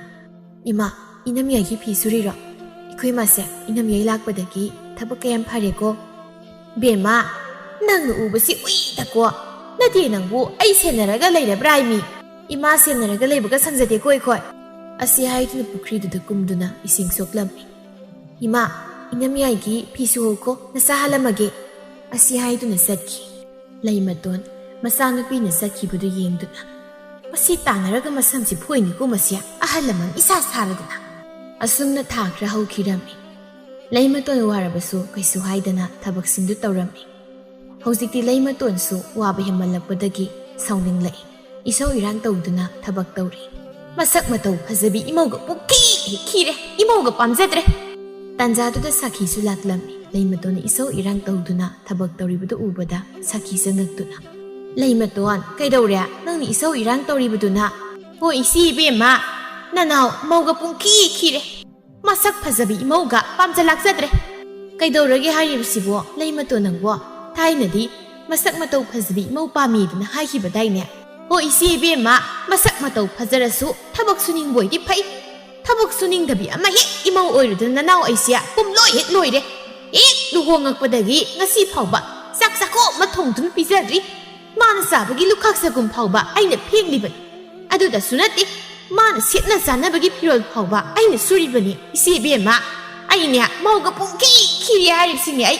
"ꯏꯃꯥ, ꯏꯅꯝꯌꯥꯏꯒꯤ ꯐꯤ ꯁꯨꯔꯤꯔꯣ? ꯑꯩꯈꯣꯏ ꯃꯥꯁꯦ ꯏꯅꯝꯌꯥꯏ ꯂꯥꯛꯄꯗꯒꯤ ꯊꯕꯛ ꯀꯌꯥꯝ ꯐꯔꯦꯀꯣ꯫" "ꯕꯦꯝꯃ, ꯅꯪꯅ ꯎꯕꯁꯤ ꯎꯏꯗꯀꯣ꯫ ꯅꯠꯇꯦ, ꯅꯪꯕꯨ ꯑꯩ ꯁꯦꯟꯅꯔꯒ ꯂꯩꯔꯕ꯭ꯔꯥ ꯍꯥꯏꯃꯤ? ꯏꯃꯥ ꯁꯦꯟꯅꯔꯒ ꯂꯩꯕꯒ ꯁꯪꯖꯗꯦꯀꯣ ꯑꯩꯈꯣꯏ꯫" ꯑꯁꯤ ꯍꯥꯏꯗꯨꯅ ꯄꯨꯈ꯭ꯔꯤꯗꯨꯗ ꯀꯨꯝꯗꯨꯅ ꯏꯁꯤꯡ ꯁꯣꯛꯂꯝꯃꯤ꯫ "ꯏꯃꯥ, ꯏꯅꯝꯌꯥꯏꯒꯤ ꯐꯤ ꯁꯨꯍꯧꯀꯣ, ꯅꯁꯥ ꯍꯥꯜꯂꯝꯃꯒꯦ꯫" ꯑꯁꯤ ꯍꯥꯏꯗꯨꯅ ꯆꯠꯈꯤ꯫ ꯂꯩꯃꯇꯣꯟ ꯃꯆꯥꯅꯨꯄꯤꯅ ꯆꯠꯈꯤꯕꯗꯨ ꯌꯦꯡꯗꯨꯅ, "ꯃꯁꯤ ꯇꯥꯟꯅꯔꯒ ꯃꯁꯝꯁꯤ ꯐꯣꯏꯅꯤꯀꯣ ꯃꯁꯤ, ꯑꯍꯜ ꯂꯃꯟ ꯏꯁꯥ ꯁꯥꯔꯗꯅ꯫" ꯑꯁꯨꯝꯅ ꯊꯥ ꯈꯔ ꯍꯧꯈꯤꯔꯝꯃꯤ꯫ ꯂꯩꯃꯇꯣꯟ ꯋꯥꯔꯕꯁꯨ ꯀꯩꯁꯨ ꯍꯥꯏꯗꯅ ꯊꯕꯛꯁꯤꯡꯗꯨ ꯇꯧꯔꯝꯃꯤ꯫ ꯍꯧꯖꯤꯛꯇꯤ ꯂꯩꯃꯇꯣꯟꯁꯨ ꯋꯥꯕ ꯍꯦꯟꯃꯜꯂꯛꯄꯗꯒꯤ ꯁꯥꯎꯅꯤꯡꯂꯛꯏ꯫ ꯏꯁꯧ ꯏꯔꯥꯡ ꯇꯧꯗꯨꯅ ꯊꯕꯛ ꯇꯧꯔꯤ꯫ "ꯃꯁꯛ ꯃꯇꯧ ꯐꯖꯕꯤ ꯏꯃꯧꯒ ꯄꯨꯡꯈꯤ ꯍꯦꯛ ꯈꯤꯔꯦ, ꯏꯃꯧꯒ ꯄꯥꯝꯖꯗ꯭ꯔꯦ꯫" ꯇꯥꯟꯖꯥꯗꯨꯗ ꯁꯥꯈꯤꯁꯨ ꯂꯥꯛꯂꯝꯃꯤ꯫ ꯂꯩꯃꯇꯣꯟꯅ ꯏꯁꯧ ꯏꯔꯥꯡ ꯇꯧꯗꯨꯅ ꯊꯕꯛ ꯇꯧꯔꯤꯕꯗꯨ ꯎꯕꯗ ꯁꯥꯈꯤ ꯆꯪꯉꯛꯇꯨꯅ, "ꯂꯩꯃꯇꯣꯟ, ꯀꯩꯗꯧꯔꯦ? ꯅꯪꯅ ꯏꯁꯧ ꯏꯔꯥꯡ ꯇꯧꯔꯤꯕꯗꯨꯅ?" "ꯍꯣ ꯏꯆꯦ ꯏꯕꯦꯝꯃ, ꯅꯅꯥꯎ ꯃꯧꯒ ꯄꯨꯡꯈꯤ ꯈꯤꯔꯦ꯫ ꯃꯁꯛ ꯐꯖꯕꯤ ꯏꯃꯧꯒ ꯄꯥꯝꯖ ꯂꯥꯛꯆꯗ꯭ꯔꯦ꯫" "ꯀꯩꯗꯧꯔꯒꯦ ꯍꯥꯏꯔꯤꯕꯁꯤꯕꯣ ꯂꯩꯃꯇꯣꯟ ꯅꯪꯕꯣ? ꯊꯥꯏꯅꯗꯤ ꯃꯁꯛ ꯃꯇꯧ ꯐꯖꯕꯤ ꯏꯃꯧ ꯄꯥꯝꯃꯤꯗꯅ ꯍꯥꯏꯈꯤꯕꯗꯥꯏꯅꯦ?" "ꯍꯣ ꯏꯆꯦ ꯏꯕꯦꯝꯃ, ꯃꯁꯛ ꯃꯇꯧ ꯐꯖꯔꯁꯨ ꯊꯕꯛ ꯁꯨꯅꯤꯡꯕ ꯑꯣꯏꯗꯤ ꯐꯩ꯫ ꯊꯕꯛ ꯁꯨꯅꯤꯡꯗꯕꯤ ꯑꯃ ꯍꯦꯛ ꯏꯃꯧ ꯑꯣꯏꯔꯨꯗꯅ ꯅꯅꯥꯎ ꯑꯩꯁꯦ ꯄꯨꯝꯂꯣꯏ ꯍꯦꯛ ꯂꯣꯏꯔꯦ꯫ ꯍꯦꯛ ꯂꯨꯍꯣꯡꯉꯛꯄꯗꯒꯤ ꯉꯁꯤ ꯐꯥꯎꯕ ꯆꯥꯛ ꯆꯥꯛꯈꯣꯝ ꯑꯃ ꯊꯣꯡꯗꯨꯅ ꯄꯤꯖꯗ꯭ꯔꯤ꯫ ꯃꯥꯅ ꯆꯥꯕꯒꯤ ꯂꯨꯈꯥꯛ ꯁꯒꯨꯝ ꯐꯥꯎꯕ ꯑꯩꯅ ꯐꯦꯡꯂꯤꯕꯅꯤ꯫ ꯑꯗꯨꯗꯁꯨ ꯅꯠꯇꯦ, ꯃꯥꯅ ꯁꯦꯠꯅ ꯆꯥꯅꯕꯒꯤ ꯐꯤꯔꯣꯜ ꯐꯥꯎꯕ ꯑꯩꯅ ꯁꯨꯔꯤꯕꯅꯤ꯫ ꯏꯆꯦ ꯏꯕꯦꯝꯃ, ꯑꯩꯅꯦ ꯃꯧꯒ ꯄꯨꯡꯈꯤ ꯈꯤꯔꯦ ꯍꯥꯏꯔꯤꯕꯁꯤꯅꯦ ꯑꯩ꯫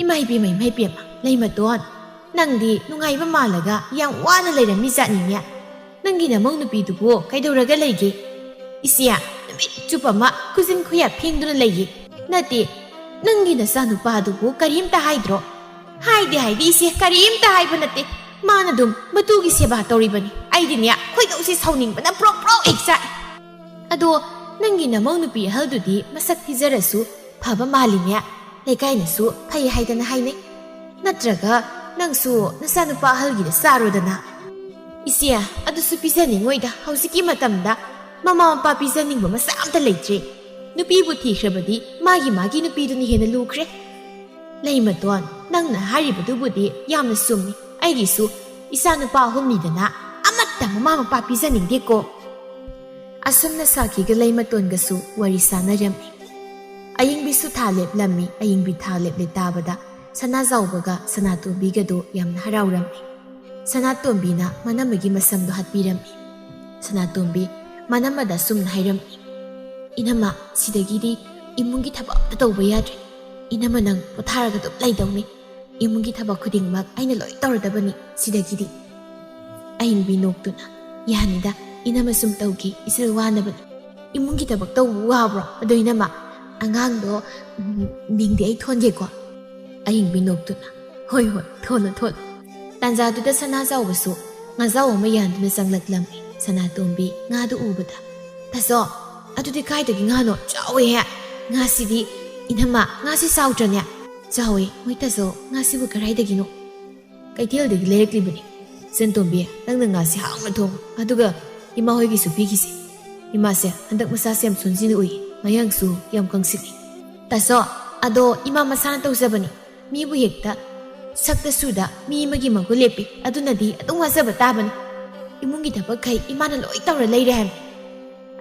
ꯏꯃꯥ ꯏꯕꯦꯝꯃ, ꯏꯃꯥ ꯏꯕꯦꯝꯃ, ꯂꯩꯃꯇꯣꯟ, ꯅꯪꯗꯤ ꯅꯨꯡꯉꯥꯏꯕ ꯃꯥꯜꯂꯒ ꯌꯥꯝ ꯋꯥꯅ ꯂꯩꯔꯝꯃꯤ ꯖꯥꯠꯅꯤꯅꯦ꯫ ꯅꯪꯒꯤ ꯅꯃꯧ ꯅꯨꯄꯤꯗꯨꯕꯨ ꯀꯩꯗꯧꯔꯒ ꯂꯩꯒꯦ? ꯏꯆꯦ, ꯅꯨꯃꯤꯠ ꯆꯨꯞꯄ ꯑꯃ ꯈꯨꯖꯤꯟ ꯈꯨꯌꯥ ꯐꯦꯡꯗꯨꯅ ꯂꯩꯌꯦ꯫ ꯅꯠꯇꯦ, ꯅꯪꯒꯤ ꯅꯆꯥꯅꯨꯄꯥꯗꯨꯕꯨ ꯀꯔꯤꯝꯇ ꯍꯥꯏꯗ꯭ꯔꯣ? ꯍꯥꯏꯗꯦ, ꯍꯥꯏꯗꯦ ꯏꯆꯦ, ꯀꯔꯤꯝꯇ ꯍꯥꯏꯕ ꯅꯠꯇꯦ꯫ ꯃꯥꯅ ꯑꯗꯨꯝ ꯃꯇꯨꯒꯤ ꯁꯦꯕꯥ ꯇꯧꯔꯤꯕꯅꯤ꯫ ꯑꯩꯗꯤꯅꯦ, ꯈꯣꯏꯗꯧꯁꯤ ꯁꯥꯎꯅꯤꯡꯕꯅ ꯄ꯭ꯔꯣꯛ ꯄ꯭ꯔꯣꯛ ꯍꯦꯛ ꯆꯥꯛꯏ꯫ ꯑꯗꯣ ꯅꯪꯒꯤ ꯅꯃꯧ ꯅꯨꯄꯤ ꯑꯍꯜꯗꯨꯗꯤ ꯃꯁꯛ ꯊꯤꯖꯔꯁꯨ ꯐꯕ ꯃꯥꯜꯂꯤꯅꯦ꯫ ꯂꯩꯀꯥꯏꯅꯁꯨ ꯐꯩ ꯍꯥꯏꯗꯅ ꯍꯥꯏꯅꯩ꯫ ꯅꯠꯇ꯭ꯔꯒ ꯅꯪꯁꯨ ꯅꯆꯥꯅꯨꯄꯥ ꯑꯍꯜꯒꯤꯗ ꯆꯥꯔꯣꯗꯅ꯫ ꯏꯆꯦ, ꯑꯗꯨꯁꯨ ꯄꯤꯖꯅꯤꯡꯉꯣꯏꯗ꯫ ꯍꯧꯖꯤꯛꯀꯤ ꯃꯇꯝꯗ ꯃꯃꯥ ꯃꯄꯥ ꯄꯤꯖꯅꯤꯡꯕ ꯃꯆꯥ ꯑꯝꯇ ꯂꯩꯇ꯭ꯔꯦ꯫ ꯅꯨꯄꯤꯕꯨ ꯊꯤꯈ꯭ꯔꯕꯗꯤ ꯃꯥꯒꯤ ꯃꯥꯒꯤ ꯅꯨꯄꯤꯗꯨꯅ ꯍꯦꯟꯅ ꯂꯨꯈ꯭ꯔꯦ꯫ ꯂꯩꯃꯇꯣꯟ, ꯅꯪꯅ ꯍꯥꯏꯔꯤꯕꯗꯨꯕꯨꯗꯤ ꯌꯥꯝꯅ ꯆꯨꯝꯃꯤ꯫ ꯑꯩꯒꯤꯁꯨ ꯏꯆꯥ ꯅꯨꯄꯥ ꯑꯍꯨꯝꯅꯤꯗꯅ, ꯑꯃꯠꯇ ꯃꯃꯥ ꯃꯄꯥ ꯄꯤꯖꯅꯤꯡꯗꯦꯀꯣ꯫ ꯑꯁꯨꯝꯅ ꯁꯥꯈꯤꯒ ꯂꯩꯃꯇꯣꯟꯒꯁꯨ ꯋꯥꯔꯤ ꯁꯥꯟꯅꯔꯝꯃꯤ꯫ ꯑꯌꯤꯡꯕꯤꯁꯨ ꯊꯥ ꯂꯦꯞꯂꯝꯃꯤ꯫ ꯑꯌꯤꯡꯕꯤ ꯊꯥ ꯂꯦꯞꯂꯦ ꯇꯥꯕꯗ ꯁꯅꯥꯖꯥꯎꯕꯒ ꯁꯅꯥꯇꯣꯝꯕꯤꯒꯗꯣ ꯌꯥꯝꯅ ꯍꯔꯥꯎꯔꯝꯃꯤ꯫ ꯁꯅꯥꯇꯣꯝꯕꯤꯅ ꯃꯅꯝꯃꯒꯤ ꯃꯁꯝꯗꯣ ꯍꯥꯠꯄꯤꯔꯝꯃꯤ꯫ ꯁꯅꯥꯇꯣꯝꯕꯤ ꯃꯅꯝꯃꯗ ꯑꯁꯨꯝꯅ ꯍꯥꯏꯔꯝꯃꯤ, "ꯏꯅꯝꯃ, ꯁꯤꯗꯒꯤꯗꯤ ꯏꯃꯨꯡꯒꯤ ꯊꯕꯛ ꯑꯝꯇ ꯇꯧꯕ ꯌꯥꯗ꯭ꯔꯦ꯫ ꯏꯅꯝꯃ ꯅꯪ ꯄꯣꯊꯥꯔꯒ ꯑꯗꯨꯝ ꯂꯩꯗꯧꯅꯤ꯫ ꯏꯃꯨꯡꯒꯤ ꯊꯕꯛ ꯈꯨꯗꯤꯡꯃꯛ ꯑꯩꯅ ꯂꯣꯏ ꯇꯧꯔꯗꯕꯅꯤ ꯁꯤꯗꯒꯤꯗꯤ"꯫ ꯑꯌꯤꯡꯕꯤ ꯅꯣꯛꯇꯨꯅ, "ꯌꯥꯅꯤꯗ, ꯏꯅꯝꯃ ꯁꯨꯝ ꯇꯧꯒꯦ, ꯏꯆꯜ ꯋꯥꯅꯕꯅꯤ꯫ ꯏꯃꯨꯡꯒꯤ ꯊꯕꯛ ꯇꯧꯕ ꯋꯥꯕ꯭ꯔꯣ? ꯑꯗꯣ ꯏꯅꯝꯃ, ꯑꯉꯥꯡꯗꯣ, ꯎꯝ, ꯃꯤꯡꯗꯤ ꯑꯩ ꯊꯣꯟꯒꯦꯀꯣ?" ꯑꯌꯤꯡꯕꯤ ꯅꯣꯛꯇꯨꯅ, "ꯍꯣꯏ, ꯍꯣꯏ, ꯊꯣꯜꯂꯣ, ꯊꯣꯜꯂꯣ"꯫ ꯇꯥꯟꯖꯥꯗꯨꯗ ꯁꯅꯥꯖꯥꯎꯕꯁꯨ ꯉꯥꯖꯥꯎ ꯑꯃ ꯌꯥꯟꯗꯨꯅ ꯆꯪꯂꯛꯂꯝꯃꯤ꯫ ꯁꯅꯥꯇꯣꯝꯕꯤ ꯉꯥꯗꯨ ꯎꯕꯗ, "ꯇꯥꯆꯧ, ꯑꯗꯨꯗꯤ ꯀꯥꯏꯗꯒꯤ ꯉꯥꯅꯣ? ꯆꯥꯎꯋꯦꯍꯦ! ꯉꯥꯁꯤꯗꯤ, ꯏꯅꯝꯃ, ꯉꯥꯁꯤ ꯆꯥꯎꯗ꯭ꯔꯅꯦ?" "ꯆꯥꯎꯋꯦ꯫ ꯃꯣꯏ ꯇꯥꯆꯧ, ꯉꯥꯁꯤꯕꯨ ꯀꯗꯥꯏꯗꯒꯤꯅꯣ?" "ꯀꯩꯊꯦꯜꯗꯒꯤ ꯂꯩꯔꯛꯂꯤꯕꯅꯤ꯫ ꯁꯦꯟꯇꯣꯝꯕꯤ, ꯅꯪꯅ ꯉꯥꯁꯤ ꯍꯥꯎꯅ ꯊꯣꯡꯉꯨ, ꯑꯗꯨꯒ ꯏꯃꯥ ꯍꯣꯏꯒꯤꯁꯨ ꯄꯤꯈꯤꯁꯤ꯫ ꯏꯃꯥꯁꯦ ꯍꯟꯗꯛ ꯃꯁꯥꯁꯦ ꯌꯥꯝ ꯁꯣꯟꯖꯤꯟꯅ ꯎꯏ, ꯃꯌꯥꯡꯁꯨ ꯌꯥꯝ ꯀꯪꯁꯤꯜꯂꯤ"꯫ "ꯇꯥꯆꯧ, ꯑꯗꯣ ꯏꯃꯥ ꯃꯁꯥꯅ ꯇꯧꯖꯕꯅꯤ꯫ ꯃꯤꯕꯨ ꯍꯦꯛꯇ ꯁꯛꯇ ꯁꯨꯗ ꯃꯤ ꯑꯃꯒꯤ ꯃꯒꯨꯟ ꯂꯦꯞꯄꯤ, ꯑꯗꯨꯅꯗꯤ ꯑꯗꯨꯝ ꯋꯥꯖꯕ ꯇꯥꯕꯅꯤ꯫ ꯏꯃꯨꯡꯒꯤ ꯊꯕꯛꯈꯩ ꯏꯃꯥꯅ ꯂꯣꯏ ꯇꯧꯔ ꯂꯩꯔꯦ ꯍꯥꯏꯕꯅꯤ"꯫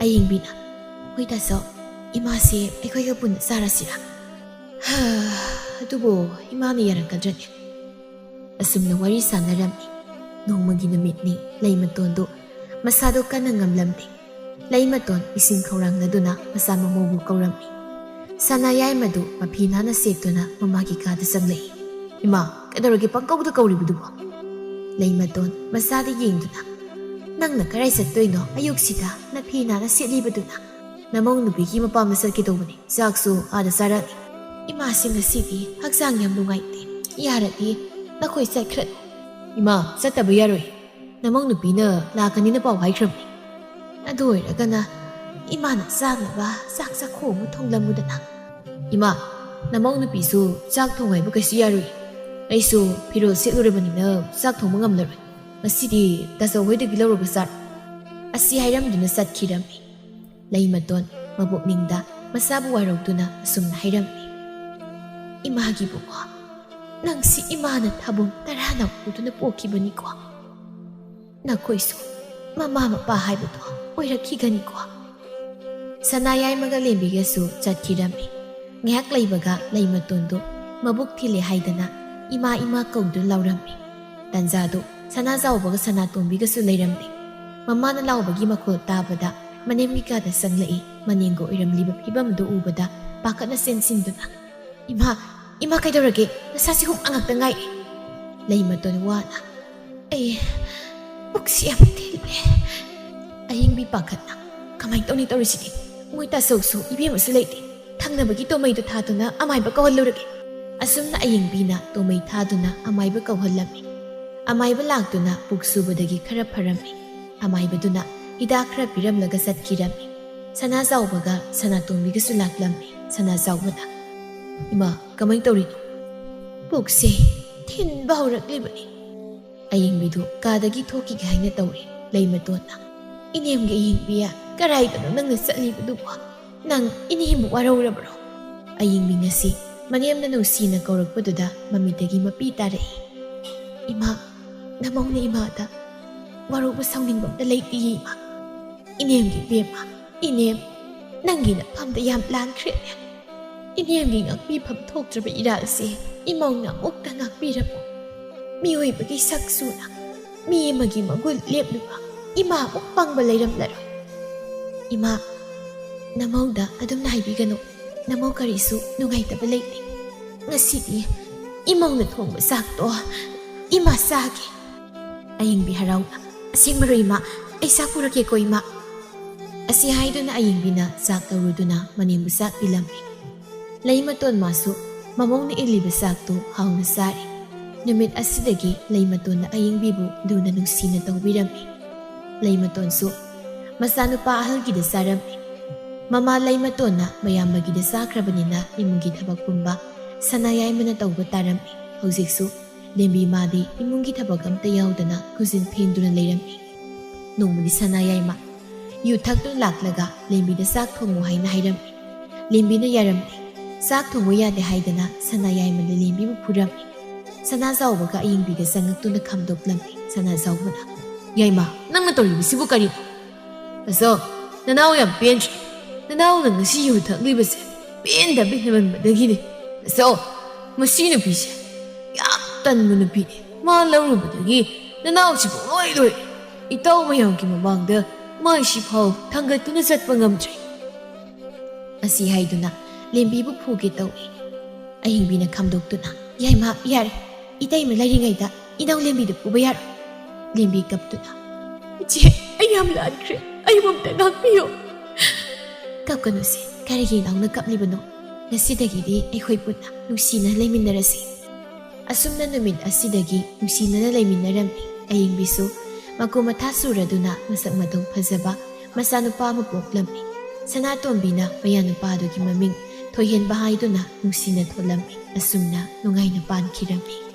ꯑꯌꯤꯡꯕꯤꯅ, ꯍꯣꯏ ꯇꯥꯆꯧ, ꯏꯃꯥꯁꯦ ꯑꯩꯈꯣꯏꯒ ꯄꯨꯟꯅ ꯆꯥꯔꯁꯤꯔꯥ? ꯍꯥ, ꯑꯗꯨꯕꯨ ꯏꯃꯥꯅ ꯌꯥꯔꯛꯀꯗ꯭ꯔꯅꯦ? ꯑꯁꯨꯝꯅ ꯋꯥꯔꯤ ꯁꯥꯟꯅꯔꯝꯃꯤ꯫ ꯅꯣꯡꯃꯒꯤ ꯅꯨꯃꯤꯠꯅꯤ꯫ ꯂꯩꯃꯇꯣꯟꯗꯨ ꯃꯁꯥꯗꯨ ꯀꯟꯅ ꯉꯝꯂꯝꯗꯦ꯫ ꯂꯩꯃꯇꯣꯟ ꯏꯁꯤꯡ ꯈꯧꯔꯥꯡꯅꯗꯨꯅ ꯃꯆꯥ ꯃꯃꯧꯕꯨ ꯀꯧꯔꯝꯃꯤ꯫ ꯁꯅꯥ ꯌꯥꯏꯃꯗꯨ ꯃꯐꯤ ꯅꯥꯟꯅ ꯁꯦꯠꯇꯨꯅ ꯃꯃꯥꯒꯤ ꯀꯥꯗ ꯆꯪꯂꯛꯏ꯫ "ꯏꯃꯥ, ꯀꯩꯗꯧꯔꯒꯦ ꯄꯪꯀꯧꯗ ꯀꯧꯔꯤꯕꯗꯨꯕꯣ?" ꯂꯩꯃꯇꯣꯟ ꯃꯆꯥꯗ ꯌꯦꯡꯗꯨꯅ, "ꯅꯪꯅ ꯀꯗꯥꯏ ꯆꯠꯇꯣꯏꯅꯣ ꯑꯌꯨꯛꯁꯤꯗ ꯅꯐꯤ ꯅꯥꯟꯅ ꯁꯦꯠꯂꯤꯕꯗꯨꯅ? ꯅꯃꯧ ꯅꯨꯄꯤꯒꯤ ꯃꯄꯥꯝꯗ ꯆꯠꯀꯦ ꯇꯧꯕꯅꯤ꯫ ꯆꯥꯛꯁꯨ ꯑꯥꯗ ꯆꯥꯔꯛꯑꯅꯤ꯫ ꯏꯃꯥꯁꯤ ꯉꯁꯤꯗꯤ ꯍꯛꯆꯥꯡ ꯌꯥꯝ ꯅꯨꯡꯉꯥꯏꯇꯦ꯫ ꯌꯥꯔꯗꯤ ꯅꯈꯣꯏ ꯆꯠꯈ꯭ꯔꯅꯨ꯫" "ꯏꯃꯥ, ꯆꯠꯇꯕ ꯌꯥꯔꯣꯏ꯫ ꯅꯃꯧ ꯅꯨꯄꯤꯅ ꯂꯥꯛꯀꯅꯤꯅ ꯄꯥꯎ ꯍꯥꯏꯈ꯭ꯔꯕꯅꯤ꯫" "ꯑꯗꯨ ꯑꯣꯏꯔꯒꯅ ꯏꯃꯥꯅ ꯆꯥꯅꯕ ꯆꯥꯛ ꯆꯥꯛꯈꯣꯝ ꯑꯃ ꯊꯣꯡꯂꯝꯃꯨꯗꯅ꯫" "ꯏꯃꯥ, ꯅꯃꯧ ꯅꯨꯄꯤꯁꯨ ꯆꯥꯛ ꯊꯣꯡ ꯍꯥꯏꯕ ꯀꯩꯁꯨ ꯌꯥꯔꯣꯏ꯫ ꯑꯩꯁꯨ ꯐꯤꯔꯣꯜ ꯁꯦꯠꯂꯨꯔꯕꯅꯤꯅ ꯆꯥꯛ ꯊꯣꯡꯕ ꯉꯝꯂꯔꯣꯏ꯫ ꯉꯁꯤꯗꯤ ꯇꯥꯆꯧ ꯍꯣꯏꯗꯒꯤ ꯂꯧꯔꯒ ꯆꯥꯔꯣ꯫" ꯑꯁꯤ ꯍꯥꯏꯔꯝꯗꯨꯅ ꯆꯠꯈꯤꯔꯝꯃꯤ꯫ ꯂꯩꯃꯇꯣꯟ ꯃꯕꯨꯛꯅꯤꯡꯗ ꯃꯆꯥꯕꯨ ꯋꯥꯔꯧꯗꯨꯅ ꯑꯁꯨꯝꯅ ꯍꯥꯏꯔꯝꯃꯤ, "ꯏꯃꯥꯒꯤ ꯏꯕꯨꯡꯉꯣ, ꯅꯪꯁꯤ ꯏꯃꯥꯅ ꯊꯥꯕꯨꯝ ꯇꯔꯥꯅ ꯄꯨꯗꯨꯅ ꯄꯣꯛꯈꯤꯕꯅꯤꯀꯣ꯫ ꯅꯈꯣꯏꯁꯨ ꯃꯃꯥ ꯃꯄꯥ ꯍꯥꯏꯕꯗꯣ ꯑꯣꯏꯔꯛꯈꯤꯒꯅꯤꯀꯣ꯫" ꯁꯅꯥ ꯌꯥꯏꯃꯒ ꯂꯦꯝꯕꯤꯒꯁꯨ ꯆꯠꯈꯤꯔꯝꯃꯤ꯫ ꯉꯥꯏꯍꯥꯛ ꯂꯩꯕꯒ ꯂꯩꯃꯇꯣꯟꯗꯨ ꯃꯕꯨꯛ ꯊꯤꯜꯂꯦ ꯍꯥꯏꯗꯅ ꯏꯃꯥ ꯏꯃꯥ ꯀꯧꯗꯨꯅ ꯂꯥꯎꯔꯝꯃꯤ꯫ ꯇꯟꯖꯥꯗꯨ ꯁꯅꯥ ꯆꯥꯎꯕꯒ ꯁꯅꯥ ꯇꯣꯝꯕꯤꯒꯁꯨ ꯂꯩꯔꯝꯗꯦ꯫ ꯃꯃꯥꯅ ꯂꯥꯎꯕꯒꯤ ꯃꯈꯣꯜ ꯇꯥꯕꯗ ꯃꯅꯦꯝꯒꯤ ꯀꯥꯗ ꯆꯪꯂꯛꯏ꯫ ꯃꯅꯦꯝꯒ ꯑꯣꯏꯔꯝꯂꯤꯕ ꯐꯤꯕꯝꯗꯨ ꯎꯕꯗ ꯄꯥꯈꯠꯅ ꯆꯦꯟꯁꯤꯟꯗꯨꯅ, "ꯏꯃꯥ, ꯏꯃꯥ ꯀꯩꯗꯧꯔꯒꯦ? ꯅꯁꯥꯁꯤ ꯍꯨꯝ ꯑꯉꯛꯇ ꯉꯥꯏ꯫" ꯂꯩꯃꯇꯣꯟ ꯋꯥꯅ, "ꯑꯩ ꯄꯨꯛꯁꯤ ꯌꯥꯝ ꯊꯤꯜꯂꯦ꯫" ꯑꯌꯤꯡꯕꯤ ꯄꯥꯈꯠꯅ, "ꯀꯃꯥꯏꯅ ꯇꯧꯅꯤ ꯇꯧꯔꯤꯁꯤꯗꯤ? ꯃꯣꯏ ꯇꯥꯆꯧꯁꯨ ꯏꯕꯦꯝꯃꯁꯨ ꯂꯩꯇꯦ꯫ ꯊꯪꯅꯕꯒꯤ ꯇꯣꯃꯩꯗꯨ ꯊꯥꯗꯨꯅ ꯑꯃꯥꯏꯕ ꯀꯧꯍꯜꯂꯨꯔꯒꯦ꯫" ꯑꯁꯨꯝꯅ ꯑꯌꯤꯡꯕꯤꯅ ꯇꯣꯃꯩ ꯊꯥꯗꯨꯅ ꯑꯃꯥꯏꯕ ꯀꯧꯍꯜꯂꯝꯃꯤ꯫ ꯑꯃꯥꯏꯕ ꯂꯥꯛꯇꯨꯅ ꯄꯨꯛ ꯁꯨꯕꯗꯒꯤ ꯈꯔ ꯐꯔꯝꯃꯤ꯫ ꯑꯃꯥꯏꯕꯗꯨꯅ ꯍꯤꯗꯥꯛ ꯈꯔ ꯄꯤꯔꯝꯂꯒ ꯆꯠꯈꯤꯔꯝꯃꯤ꯫ ꯁꯅꯥ ꯆꯥꯎꯕꯒ ꯁꯅꯥ ꯇꯣꯝꯕꯤꯒꯁꯨ ꯂꯥꯛꯂꯝꯃꯤ꯫ ꯁꯅꯥ ꯆꯥꯎꯕꯅ, "ꯏꯃꯥ, ꯀꯃꯥꯏ ꯇꯧꯔꯤꯅꯣ?" "ꯄꯨꯛꯁꯦ ꯊꯤꯟꯕ ꯍꯧꯔꯛꯂꯤꯕꯅꯤ꯫" ꯑꯌꯤꯡꯕꯤꯗꯨ ꯀꯥꯗꯒꯤ ꯊꯣꯛꯈꯤꯒꯦ ꯍꯥꯏꯅ ꯇꯧꯔꯤ꯫ ꯂꯩꯃꯇꯣꯟꯅ, "ꯏꯅꯦꯝꯒꯤ ꯑꯌꯤꯡꯕꯤ, ꯀꯔꯥꯏꯗꯅꯣ ꯅꯪꯅ ꯆꯠꯂꯤꯕꯗꯨꯕꯣ? ꯅꯪ ꯏꯅꯦꯝꯕꯨ ꯋꯥꯔꯧꯔꯕ꯭ꯔꯣ?" ꯑꯌꯤꯡꯕꯤ ꯉꯁꯤ ꯃꯅꯦꯝꯅ ꯅꯨꯡꯁꯤꯅ ꯀꯧꯔꯛꯄꯗꯨꯗ ꯃꯃꯤꯠꯇꯒꯤ ꯃꯄꯤ ꯇꯥꯔꯛꯏ꯫ "ꯏꯃꯥ, ꯅꯃꯧꯅ ꯏꯃꯥꯗ ꯋꯥꯔꯧꯕ ꯁꯥꯎꯅꯤꯡꯕ ꯑꯝꯇ ꯂꯩꯇꯦꯌꯦ ꯏꯃꯥ꯫ ꯏꯅꯦꯝꯒꯤ ꯏꯕꯦꯝꯃ, ꯏꯅꯦꯝ, ꯅꯪꯒꯤ ꯅꯐꯝꯗ ꯌꯥꯝ ꯂꯥꯟꯈ꯭ꯔꯦ꯫ ꯏꯅꯦꯝꯒꯤ ꯉꯥꯛꯄꯤꯐꯝ ꯊꯣꯛꯇ꯭ꯔꯕ ꯏꯔꯥꯜꯁꯦ ꯏꯃꯧꯅ ꯑꯃꯨꯛꯇ ꯉꯥꯛꯄꯤꯔꯝꯃꯨ꯫ ꯃꯤꯑꯣꯏꯕꯒꯤ ꯁꯛ ꯆꯨꯅ ꯃꯤ ꯑꯃꯒꯤ ꯃꯒꯨꯟ ꯂꯦꯞꯂꯨꯕ ꯏꯃꯥ ꯑꯃꯨꯛ ꯄꯪꯕ ꯂꯩꯔꯝꯂꯔꯣꯏ꯫ ꯏꯃꯥ, ꯅꯃꯧꯗ ꯑꯗꯨꯝꯅ ꯍꯥꯏꯕꯤꯒꯅꯨ꯫ ꯅꯃꯧ ꯀꯔꯤꯁꯨ ꯅꯨꯡꯉꯥꯏꯇꯕ ꯂꯩꯇꯦ꯫ ꯉꯁꯤꯗꯤ ꯏꯃꯧꯅ ꯊꯣꯡꯕ ꯆꯥꯛꯇꯣ ꯏꯃꯥ ꯆꯥꯒꯦ꯫ ꯑꯌꯤꯡꯕꯤ ꯍꯔꯥꯎꯅ, "ꯑꯁꯦꯡꯕꯔꯣ ꯏꯃꯥ? ꯑꯩ ꯆꯥꯛ ꯄꯨꯔꯛꯀꯦꯀꯣ ꯏꯃꯥ꯫" ꯑꯁꯤ ꯍꯥꯏꯗꯨꯅ ꯑꯌꯤꯡꯕꯤꯅ ꯆꯥꯛ ꯂꯧꯔꯨꯗꯨꯅ ꯃꯅꯦꯝꯕꯨ ꯆꯥꯛ ꯏꯜꯂꯝꯃꯤ꯫ ꯂꯩꯃꯇꯣꯟ ꯃꯥꯁꯨ ꯃꯃꯧꯅ ꯏꯜꯂꯤꯕ ꯆꯥꯛꯇꯨ ꯍꯥꯎꯅ ꯆꯥꯔꯦ꯫ ꯅꯨꯃꯤꯠ ꯑꯁꯤꯗꯒꯤ ꯂꯩꯃꯇꯣꯟꯅ ꯑꯌꯤꯡꯕꯤꯕꯨ ꯂꯨꯅ ꯅꯨꯡꯁꯤꯅ ꯇꯧꯕꯤꯔꯝꯃꯤ꯫ ꯂꯩꯃꯇꯣꯟꯁꯨ ꯃꯆꯥꯅꯨꯄꯥ ꯑꯍꯜꯒꯤꯗ ꯆꯥꯔꯝꯃꯤ꯫ ꯃꯃꯥ ꯂꯩꯃꯇꯣꯟꯅ ꯃꯌꯥꯝꯕꯒꯤꯗ ꯆꯥꯈ꯭ꯔꯕꯅꯤꯅ ꯏꯃꯨꯡꯒꯤ ꯊꯕꯛ ꯄꯨꯝꯕ ꯁꯅꯥ ꯌꯥꯏꯃꯅ ꯇꯧꯕ ꯇꯥꯔꯝꯃꯤ꯫ ꯍꯧꯖꯤꯛꯁꯨ ꯂꯦꯝꯕꯤ ꯃꯥꯗꯤ ꯏꯃꯨꯡꯒꯤ ꯊꯕꯛ ꯑꯝꯇ ꯌꯥꯎꯗꯅ ꯈꯨꯖꯤꯟ ꯐꯦꯡꯗꯨꯅ ꯂꯩꯔꯝꯃꯤ꯫ ꯅꯣꯡꯃꯗꯤ ꯁꯅꯥ ꯌꯥꯏꯃ ꯌꯨ ꯊꯛꯇꯨꯅ ꯂꯥꯛꯂꯒ ꯂꯦꯝꯕꯤꯗ ꯆꯥꯛ ꯊꯣꯡꯉꯨ ꯍꯥꯏꯅ ꯍꯥꯏꯔꯝꯃꯤ꯫ ꯂꯦꯝꯕꯤꯅ ꯌꯥꯔꯝꯗꯦ꯫ ꯆꯥꯛ ꯊꯣꯡꯉꯨ ꯌꯥꯗꯦ ꯍꯥꯏꯗꯅ ꯁꯅꯥ ꯌꯥꯏꯃꯅ ꯂꯦꯝꯕꯤꯕꯨ ꯐꯨꯔꯝꯃꯤ꯫ ꯁꯅꯥ ꯖꯥꯎꯕꯒ ꯑꯌꯤꯡꯕꯤꯒ ꯆꯪꯉꯛꯇꯨꯅ ꯈꯥꯝꯗꯣꯛꯂꯝꯃꯤ꯫ ꯁꯅꯥ ꯖꯥꯎꯕꯅ, "ꯌꯥꯏꯃ, ꯅꯪꯅ ꯇꯧꯔꯤꯕꯁꯤꯕꯨ ꯀꯔꯤꯅꯣ? ꯑꯆꯧ, ꯅꯅꯥꯎ ꯌꯥꯝ ꯄꯦꯟꯗ꯭ꯔꯦ꯫ ꯅꯅꯥꯎꯅ ꯉꯁꯤ ꯌꯨ ꯊꯛꯂꯤꯕꯁꯦ ꯄꯦꯟꯗꯕ ꯍꯦꯟꯃꯟꯕꯗꯒꯤꯅꯤ꯫ ꯑꯆꯧ, ꯃꯁꯤ ꯅꯨꯄꯤꯁꯦ ꯌꯥꯝ ꯇꯟꯕ ꯅꯨꯄꯤꯅꯤ꯫ ꯃꯥ ꯂꯧꯔꯨꯕꯗꯒꯤ ꯅꯅꯥꯎꯁꯤ ꯄꯨꯡꯂꯣꯏ ꯂꯣꯏꯔꯦ꯫ ꯏꯇꯥꯎ ꯃꯌꯥꯝꯒꯤ ꯃꯃꯥꯡꯗ ꯃꯥꯏꯁꯤ ꯐꯥꯎ ꯊꯥꯡꯒꯠꯇꯨꯅ ꯆꯠꯄ ꯉꯝꯗ꯭ꯔꯦ꯫" ꯑꯁꯤ ꯍꯥꯏꯗꯨꯅ ꯂꯦꯝꯕꯤꯕꯨ ꯐꯨꯒꯦ ꯇꯧꯏ꯫ ꯑꯍꯤꯡꯕꯤꯅ ꯈꯥꯝꯗꯣꯛꯇꯨꯅ, "ꯌꯥꯏꯃ, ꯌꯥꯔꯦ꯫ ꯏꯇꯩꯃ ꯂꯩꯔꯤꯉꯩꯗ ꯏꯅꯥꯎ ꯂꯦꯝꯕꯤꯗ ꯐꯨꯕ ꯌꯥꯔꯣꯏ꯫" ꯂꯦꯝꯕꯤ ꯀꯞꯇꯨꯅ, "ꯏꯆꯦ, ꯑꯩ ꯌꯥꯝ ꯂꯥꯟꯈ꯭ꯔꯦ꯫ ꯑꯩꯕꯨ ꯑꯝꯇ ꯉꯥꯛꯄꯤꯌꯨ꯫" "ꯀꯞꯀꯅꯨꯁꯦ꯫ ꯀꯔꯤꯒꯤ ꯏꯅꯥꯎꯅ ꯀꯞꯂꯤꯕꯅꯣ? ꯉꯁꯤꯗꯒꯤꯗꯤ ꯑꯩꯈꯣꯏ ꯄꯨꯟꯅ ꯅꯨꯡꯁꯤꯅ ꯂꯩꯃꯤꯟꯅꯔꯁꯤ꯫" ꯑꯁꯨꯝꯅ ꯅꯨꯃꯤꯠ ꯑꯁꯤꯗꯒꯤ ꯅꯨꯡꯁꯤꯅꯅ ꯂꯩꯃꯤꯟꯅꯔꯝꯃꯤ꯫ ꯑꯌꯤꯡꯕꯤꯁꯨ ꯃꯀꯨ ꯃꯊꯥ ꯁꯨꯔꯗꯨꯅ ꯃꯁꯛ ꯃꯇꯧ ꯐꯖꯕ ꯃꯆꯥꯅꯨꯄꯥ ꯑꯃ ꯄꯣꯛꯂꯝꯃꯤ꯫ ꯁꯅꯥꯇꯣꯝꯕꯤꯅ ꯃꯌꯥꯅꯨꯄꯥꯗꯨꯒꯤ ꯃꯃꯤꯡ ꯊꯣꯏꯍꯦꯟꯕ ꯍꯥꯏꯗꯨꯅ ꯅꯨꯡꯁꯤꯅ ꯊꯣꯜꯂꯝꯃꯤ꯫ ꯑꯁꯨꯝꯅ ꯅꯨꯡꯉꯥꯏꯅ ꯄꯥꯟꯈꯤꯔꯝꯃꯤ꯫